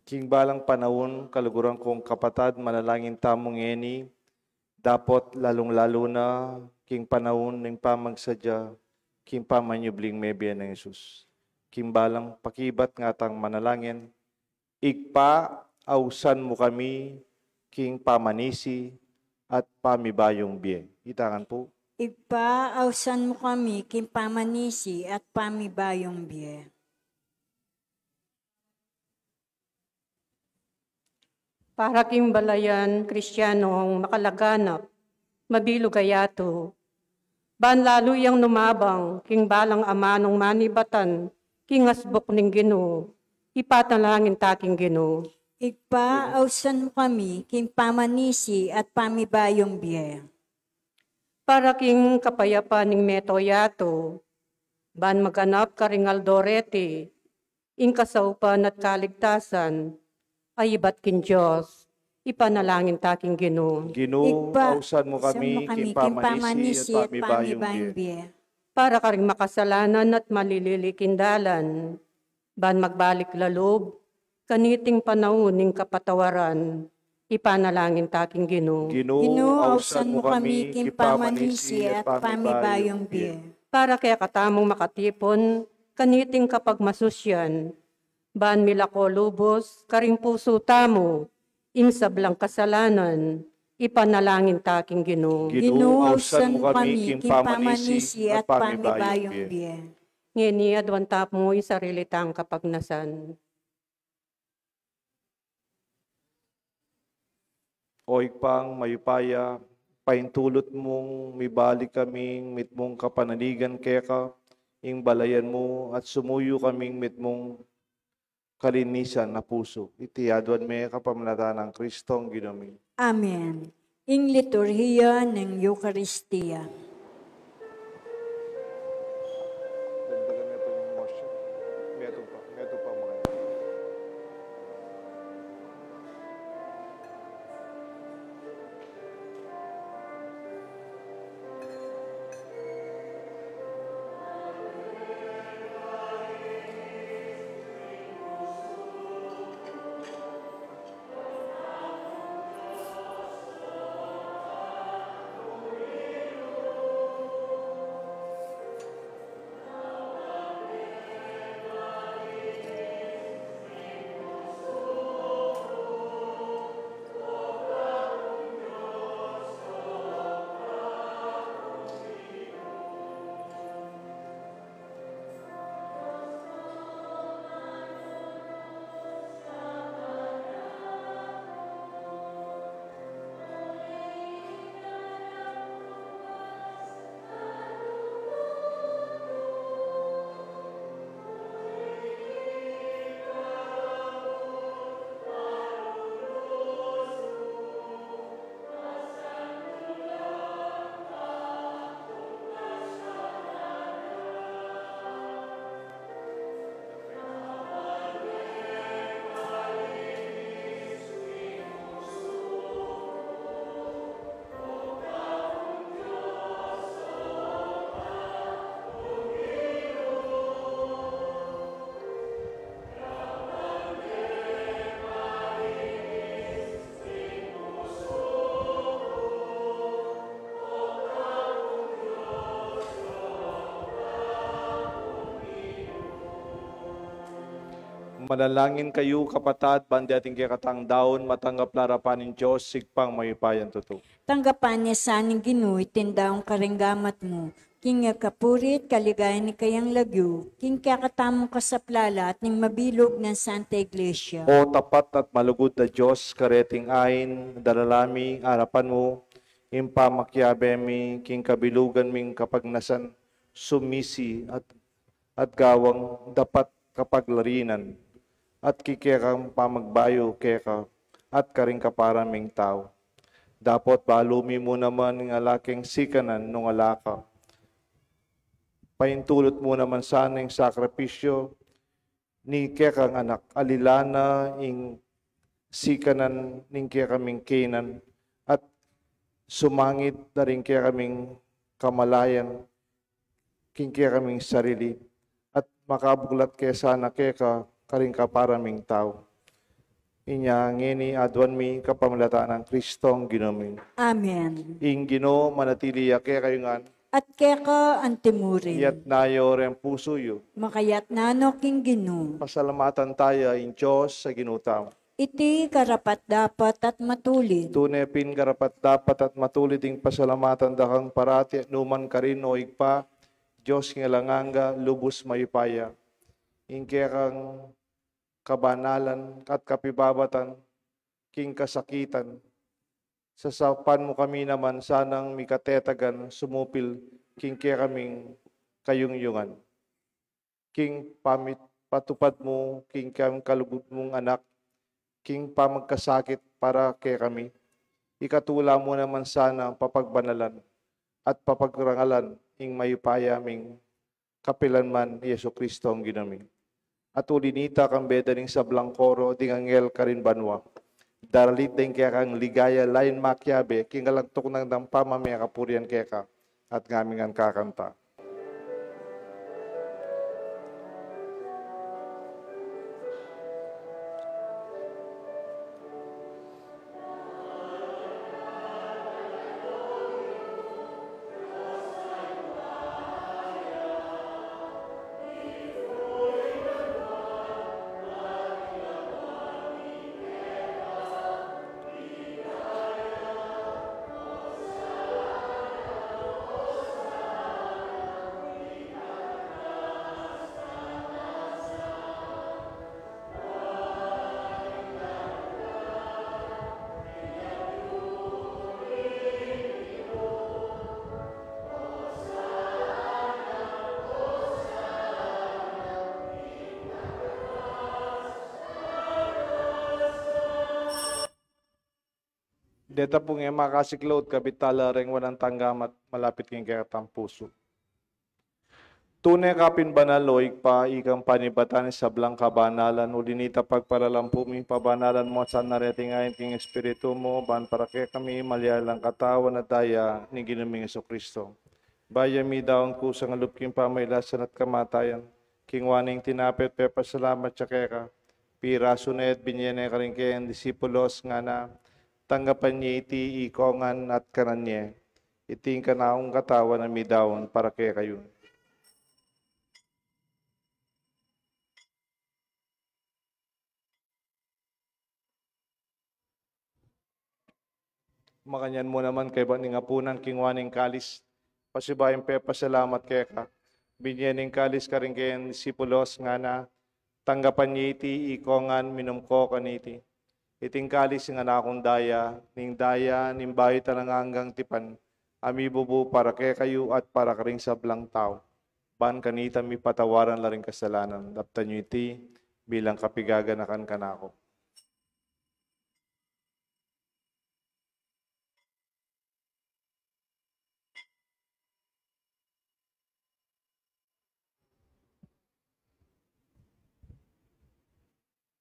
King balang panaun, kaluguran kung kapatad, manalangin tamu ngeni, dapot lalung-lalu na king panaun ning pamagsadya king pamanyubling mebie nang Jesus. King balang pakibat ngatang manalangin, Ibpa, ausan mu kami king pamanisi at pamibayung bie. Ita ngan pu. Ibpa, ausan mu kami king pamanisi at pamibayung bie. Para king balayan Kristianong makalaganap, mabilug a yatu, ban lalu yang numabang king balang amanung manibatan king asbuk ning Ginu, ipanalangin ta king Ginu. Ibpa, ausan mu kami king pamanisi at pamibayung bie. Para king kapayapan ning meto yatu, ban maganap karing aldo reti ing kasaupan at kaligtasan a ibat king Dios, ipanalangin ta king Ginu. Ginu, Ibpa, ausan mu kami king pamanisi at pamibayung bie. Para karing makasalanan at malilili king dalan, ban magbalik lalub kaniting panaun ning kapatawaran, ipanalangin ta king Ginu. Ginu, ausan mu kami king pamanisi at pamibayung bie. Para kekatamung makatipun kaniting kapagmasusian, ban milako lubus karing pusu tamu ing sablang kasalanan, ipanalangin ta king Ginu. Ginu, ausan mu kami king pamanisi at pamibayung bie. Ngeni aduan tamu ing sarili tang kapagnasan. O Ibpang mayupaya, paintulut mung mibalik kaming mitmung kapanaligan keka, ing balayan mu at sumuyu kaming mitmung kalinisan a pusu. Iti aduan mi kapamilatan nang Kristong Ginu mi. Amen. Ing liturhiya ning Eukaristia. Manalangin kayu, kapatad, ban ding kekatang daun matanggap la arapan ning Dios, Ibpang mayupayang tutu. Tanggapan na sa ning Ginu iting daun karing gamat mu, king kapurian at kaligayan ning kayang lagyu, king kekatamung kasaplalan at ning mabilug nang Santa Iglesia. O tapat at malugud a Dios, kareting ain dala mi arapan mu ing pamakiabe mi king kabilugan ming kapagnasan, sumisi at at gawang dapat kapaglarinan, at king kekang pamagbayu keka, at karing kapara ming tau. Dapot balu mi mu naman ing ala keng sikanan nung ala ka. Paintulut mu naman sana ing sakripisyu ning kekang Anak, alilan na ing sikanan ning kekaming kainan, at sumangit na ring kekaming kamalayan king kekaming sarili, at makabuklat ke sana keka karing kapara ming tau. Inya ngeni aduan mi kapamilatan nang Kristong Ginu mi. Amen. Ing Ginu manatili ya kekayu ngan. At keka antimurin. Iyatas yu reng pusu yu. Makayatas no king Ginu. Pasalamatan taya ing Dios a Ginu tamu. Iti karapat-dapat at matulid. Tune pin karapat-dapat at matulid ing pasalamatan da kang parati at nukarin man, o Ibpa, Dios king alang angga, lubus mayupaya. Ing kekang kabanalan at kapibabatan king kasakitan, sasaupan mu kami naman sanang mikatetagan sumupil king kekaming kayungyungan. King pamit-, patupad mu king kam-, kalugud mung Anak, king pamagkasakit para kekami. Ikatula mu naman sana papagbanalan at papagrangalan ing mayupaya ming kapilanman, Jesucristo ing Ginu mi. At uli nita, kambe da ning sablang koro ding anghel karin banua, daralit da ing kekang ligaya lain makiabe king alang tuknang dang pamamie kapurian keka, at ngami ngan kakanta. Deta pung e makasiklaud, kabit tala reng wanan tang gamat malapit king kekatang pusu. Tune ka pin banal, o Ibpa, ikang panibatan ning sablang kabanalan, uli nita pagparalampu mi, pabanalan mu sana reting ain king Espiritu mu, ban para kekami malyari lang katawan at daya ning Ginu ming Jesucristo. Bayu mi daun kusang lub king pamailasan at kamatayan, kingwa ne ing tinape at pepasalamat ya keka, pirasu ne at binye ne karing keyang disipulos, ngana: Tanggapan ye iti ikong ngan at kanan ye. Iti ing kanakung katawan a midaun para kekayu. Makanyan mu naman kaybat ning apunan, kingwa ne ing kalis, pasibayu yang pepasalamat keka, binye ne ing kalis karing keyang disipulos, ngana: Tanggapan ye iti ikong ngan, minum ko kaniti. Iti ing kalis ning kanakung daya, ning daya ning bayu at alang anggang tipan, a mibubu para kekayu at para karing sablang tau, ban kanita mipatawaran la ring kasalanan. Daptan yu iti bilang kapaganakan kanaku.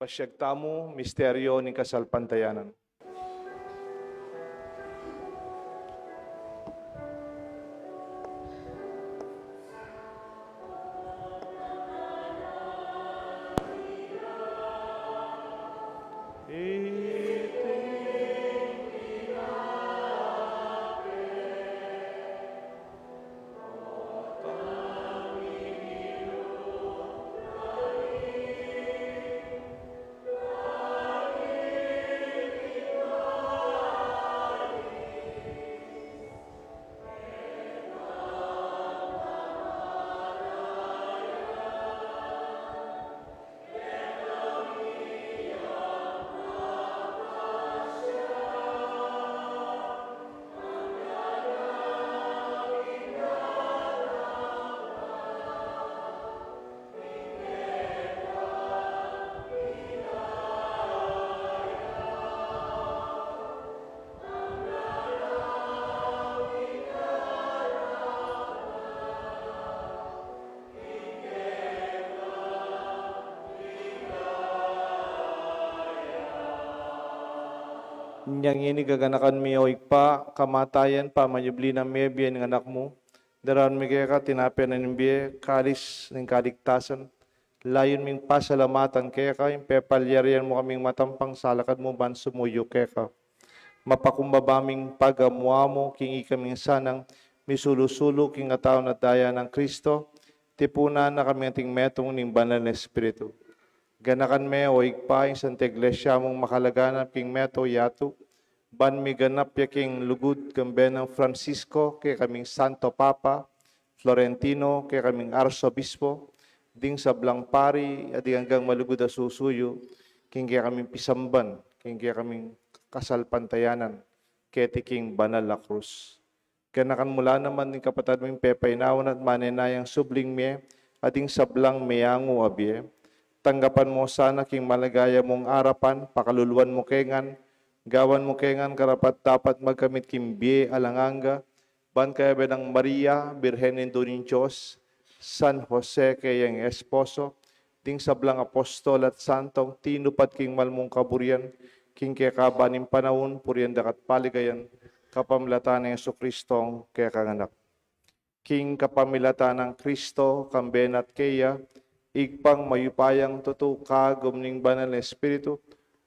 Pasiag tamu, misteryo ning kasalpantayanan. Inya ngeni gaganakan mi, o Ibpa, kamatayan, pamanyubli nang mebie ning Anak mu, daraun mi keka tinape na ning bie, kalis ning kaligtasan, layun ming pasalamatan keka ing pepalyarian mu kaming matampang salakad mu ban sumuyu keka. Mapakumbaba ming pagamu-amu king ikaming sanang misulu-sulu king katawan at daya nang Kristo, tipunan na kami anting metung ning Banal na Espiritu. Ganakan me, o Ibpa, ing Santa Iglesia mung makalaganap king meto yatu, ban miganap ya king lugud kambe nang Francisco, kekaming Santo Papa, Florentino, kekaming Arsobispo, ding sablang pari, at ding anggang malugud a susuyu, king kekaming pisamban, king kekaming kasalpantayanan, keti king banal a krus. Ganakan mu la naman ding kapatad ming pepainawan at manenayang subling mie, at ding sablang meyangu a bie. Tanggapan mu sana king maligaya mung arapan, pakaluluan mu ke ngan, gawan mu ke ngan karapat-dapat magkamit king bie alang angga, ban kayabe nang Maria, Birhen Indu ning Dios, San Jose kayang esposo, ding sablang apostol at santong tinupad king mal mung kaburian, king kekaban ning panaun, purian da ka at paligayan, kapamilatan nang Jesucristong kekang Anak. King kapamilatan nang Kristo, kambe na at keya, Ibpang mayupayang tutu, kagum ning Banal na Espiritu,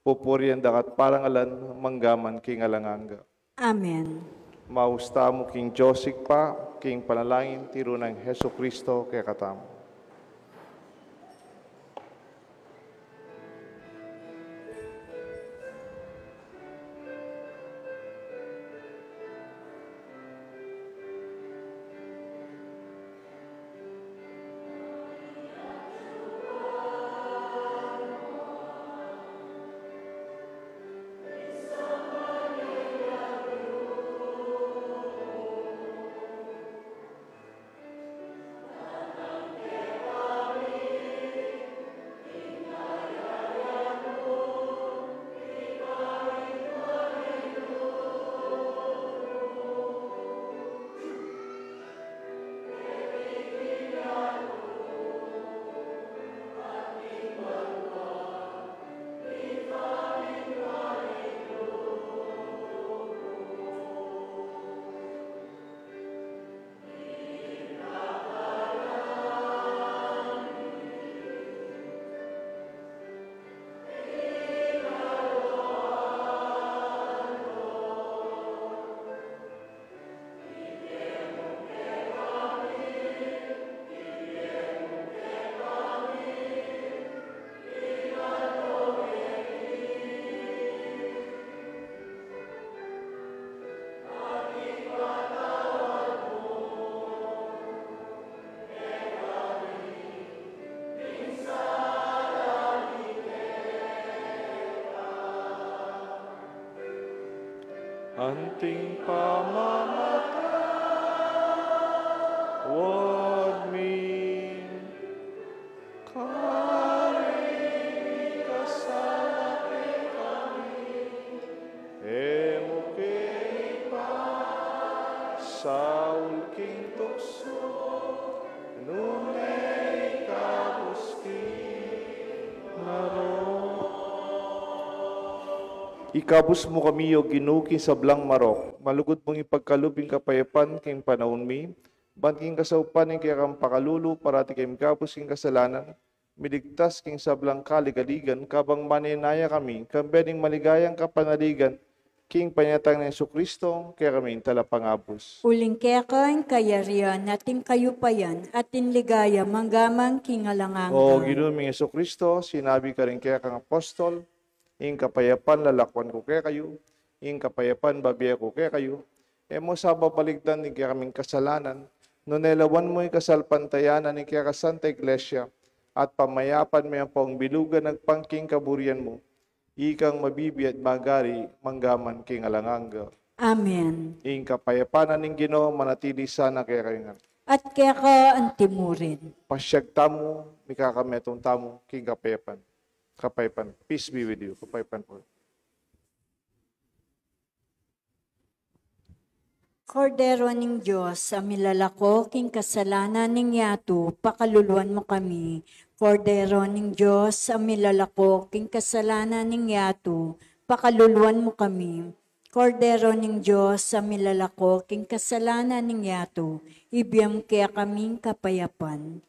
pupurian da ka at parangalan, manggaman king alang angga. Amen. Maus tamu king Dios Ibpa, king panalangin tiru nang Jesucristo kekatamu. Anting pamamatawad mi, karing mikasala kekami, e mu ke ipaisaul king tuksu, nune ikabus king marok. Ikabus mu kami, O Ginu, king sablang marok. Malugud mung ipagkalub ing kapayapan king panaun mi, ban king kasaupan ning kekang pakalulu, parati kami mikabus king kasalanan, miligtas king sablang kaligaligan, kabang manenaya kami kambe ning maligayang kapanaligan king panyatang nang Jesucristo, kekaming Talapangabus. Uling keka ing kayarian, at ing kayupayan, at ing ligaya, manggaman king alang angga. O Ginu ming Jesucristo, sinabi karing kekang apostol, ing kapayapan lalakwan ku kekayu, ing kapayapan babie ku kekayu. E mu sa babalikdan ding kekaming kasalanan, nune lawan mu ing kasalpantayanan ning kekang Santa Iglesia, at pamayapan me ampong bilugan agpang king kaburian mu. Ikang mabibie at magari manggaman king alang angga. Amen. Ing kapayapan na ning Ginu manatili sana kekayu ngan. At keka antimurin. Pasiag tamu, mikakametung tamu king kapayapan. Kapayapan. Peace be with you. Kapayapan pu. Kordero ning Dios, a milalako king kasalanan ning yatu, pakaluluan mu kami. Kordero ning Dios, a milalako king kasalanan ning yatu, pakaluluan mu kami. Kordero ning Dios, a milalako king kasalanan ning yatu, ibie mu kekami ing kapayapan.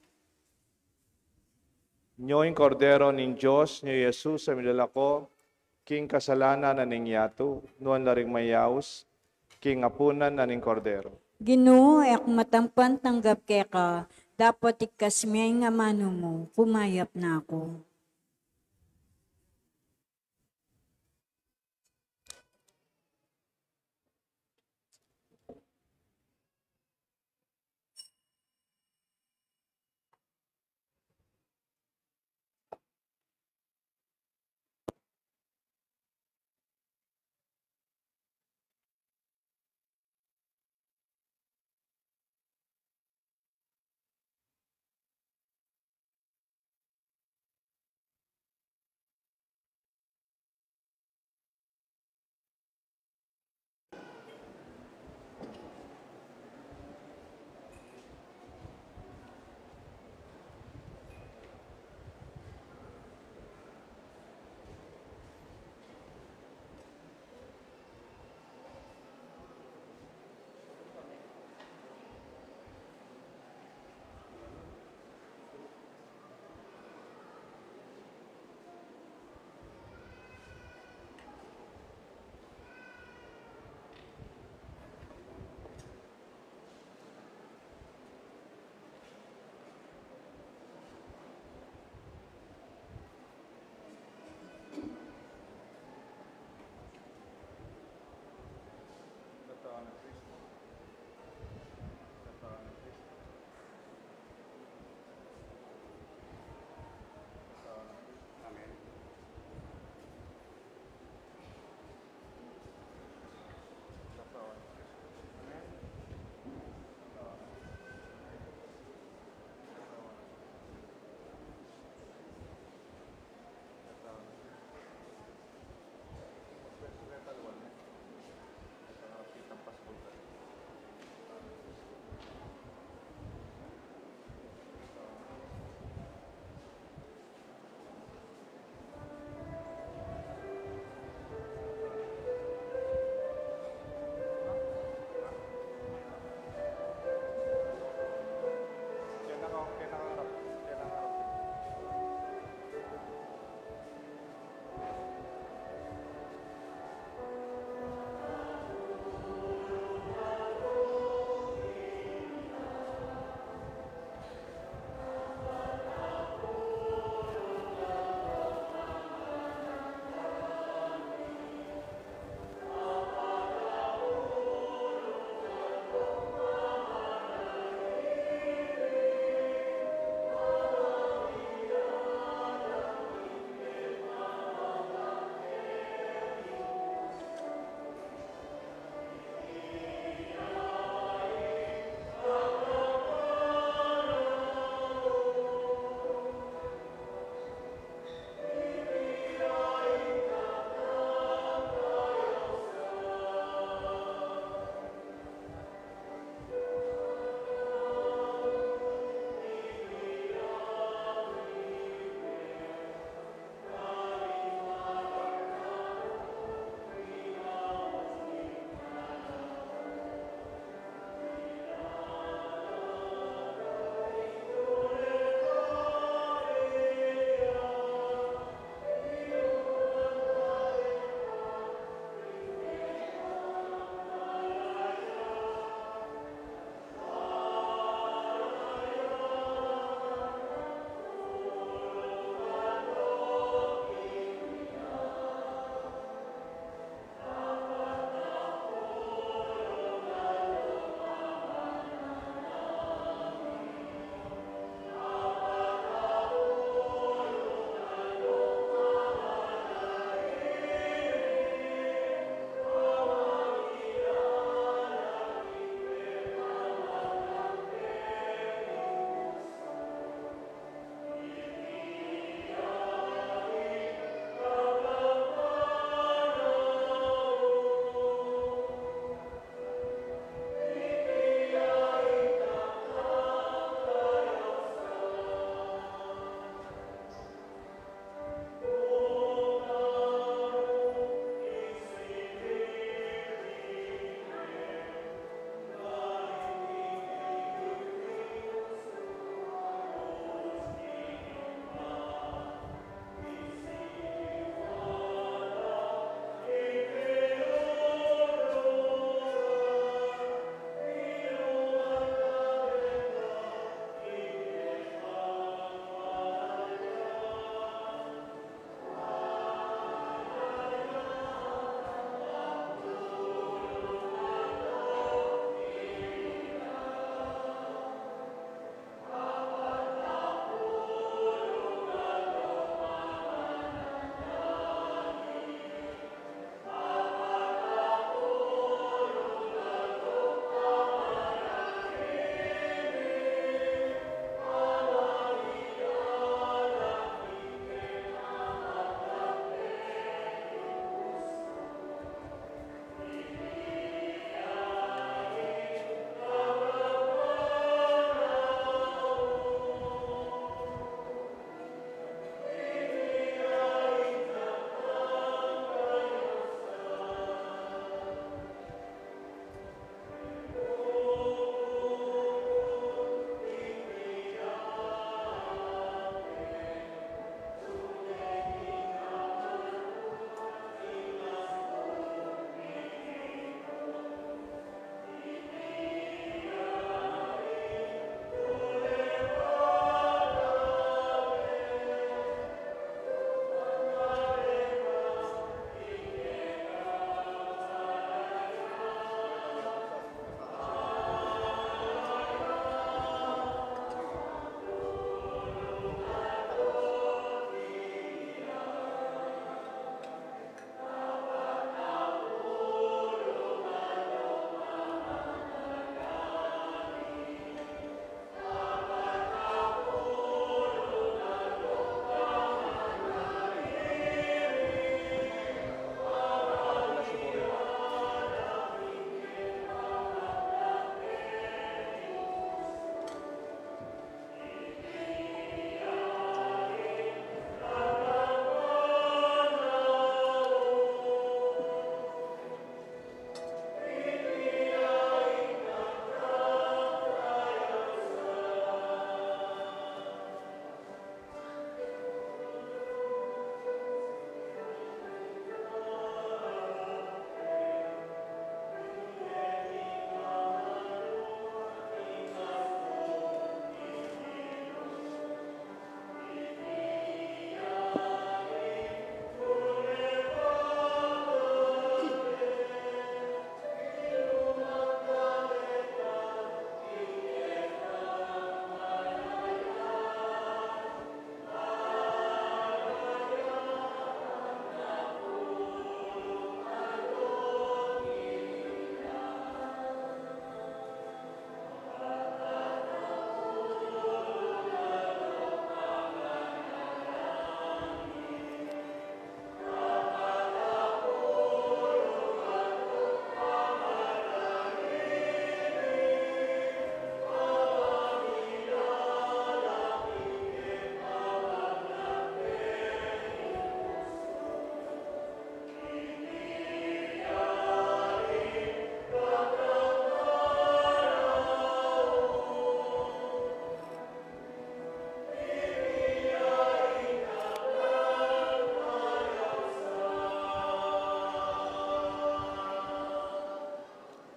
Nyo ing Kordero ning Dios, nyo i Jesus a milalako king kasalanan na ning yatu, nuan la ring mayaus king apunan na ning Kordero. Ginu, e ku matampan tanggap keka, dapot ikkas me ing amanu mu, kumayap na ku.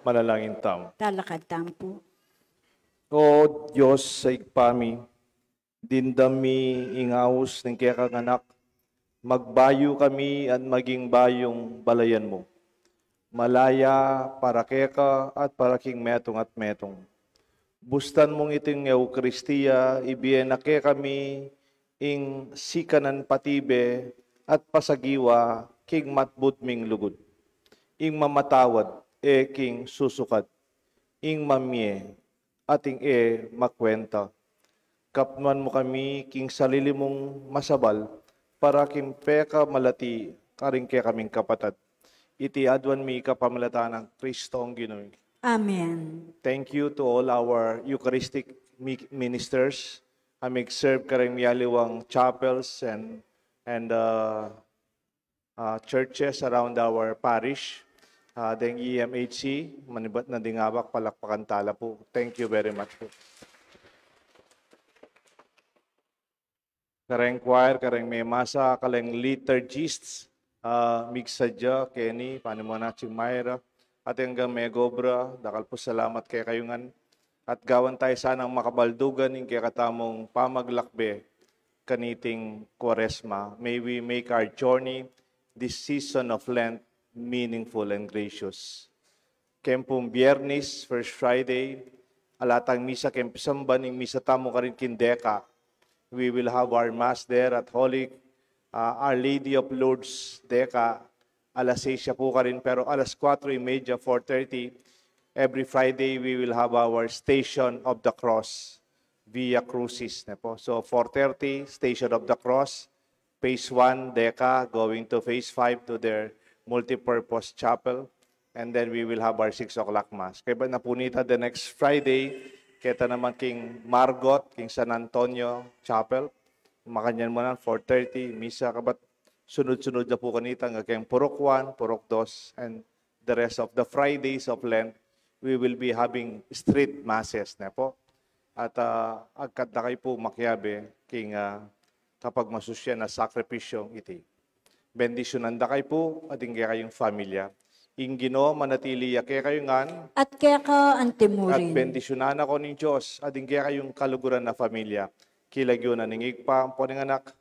Manalangin tamu. Talakad tamu pu. O Dios a Ibpa mi, dimdam mi ing aus ning kekang Anak, magbayu kami at maging bayung balayan mu. Malaya para keka at para king metung at metung. Bustan mung iting Eukaristia, ibie na kekami ing sikanan patibe at pasagiwa king matbud ming lugud. Ing mamatawad e king susukat, ing mamie at ing e makwenta. Kapnuan mu kami king sarili mung masabal para king pekamalati karing kekaming kapatad. Iti aduan mi kapamilatan nang Kristong Ginu mi. Amen. Thank you to all our Eucharistic mi-, ministers a mig-serve karing mialiwang chapels and, and, uh, uh, churches around our parish. Uh, deng E M H C, manibat na ding abak, palakpakan tala pu. Thank you very much pu. Kareng choir, kareng memasa, kareng liturgists, ah, migsadya, Kenny, panimuan na Ching Myra, at anggang megobra, dakal pu salamat kekayu ngan. At gawan tayu sanang makabaldugan ing kekatamung pamaglakbe kaniting Kuaresma. May we make our journey this season of Lent meaningful and gracious. Keng pung Biernis, First Friday, ala tang misa keng pisamban, ing misa tamu karin king Deca. We will have our mass there at Holy, uh, Our Lady of Lourdes, Deca. Alas seis ya pu karin, pero alas kuatro y media, four thirty, every Friday, we will have our Station of the Cross, Via Crucis, ne po. So, four thirty, Station of the Cross, phase one, Deca, going to phase five to their multipurpose chapel. And then we will have our six o'clock mass. Kaybat na pu nita, the next Friday, keta naman king Margot, king San Antonio Chapel. Makanyan mu na, four thirty, misa, kabat sunud-sunud na pu kanita, anggang keng Purok one, Purok dos, and the rest of the Fridays of Lent, we will be having street masses, ne po. At, ah, agkat da kayu pu makiabe king, ah, kapagmasusyan a sakripisyung iti. Bendisyunan da kayu pu at ing kekayung familia. Ing Ginu manatili ya kekayu ngan. At keka antimurin. At bendisyunan na kayu ning Dios at ing kekayung kaluguran a familia. King lagyu na ning Ibpa, ampo ning Anak,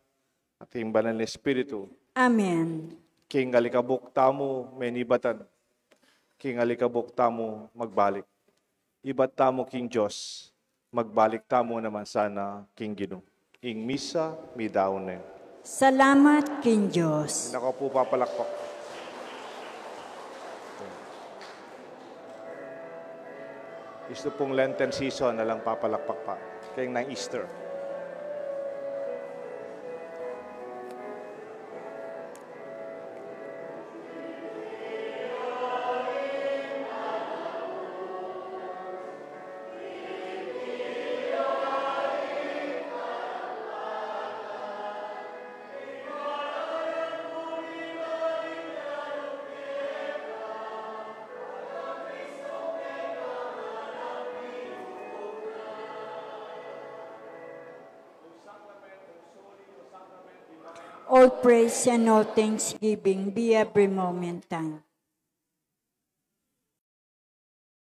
at ing Banal a Espiritu. Amen. King alikabuk tamu menibatan. King alikabuk tamu magbalik. Ibat tamu king Dios, magbalik tamu naman sana king Ginu. Ing misa midaun ne. Salamat king Dios. Nako pu, papalakpak. Istu pung Lenten season, alang papalakpak pa. Keng nang Easter. All praise and all thanksgiving be every moment time.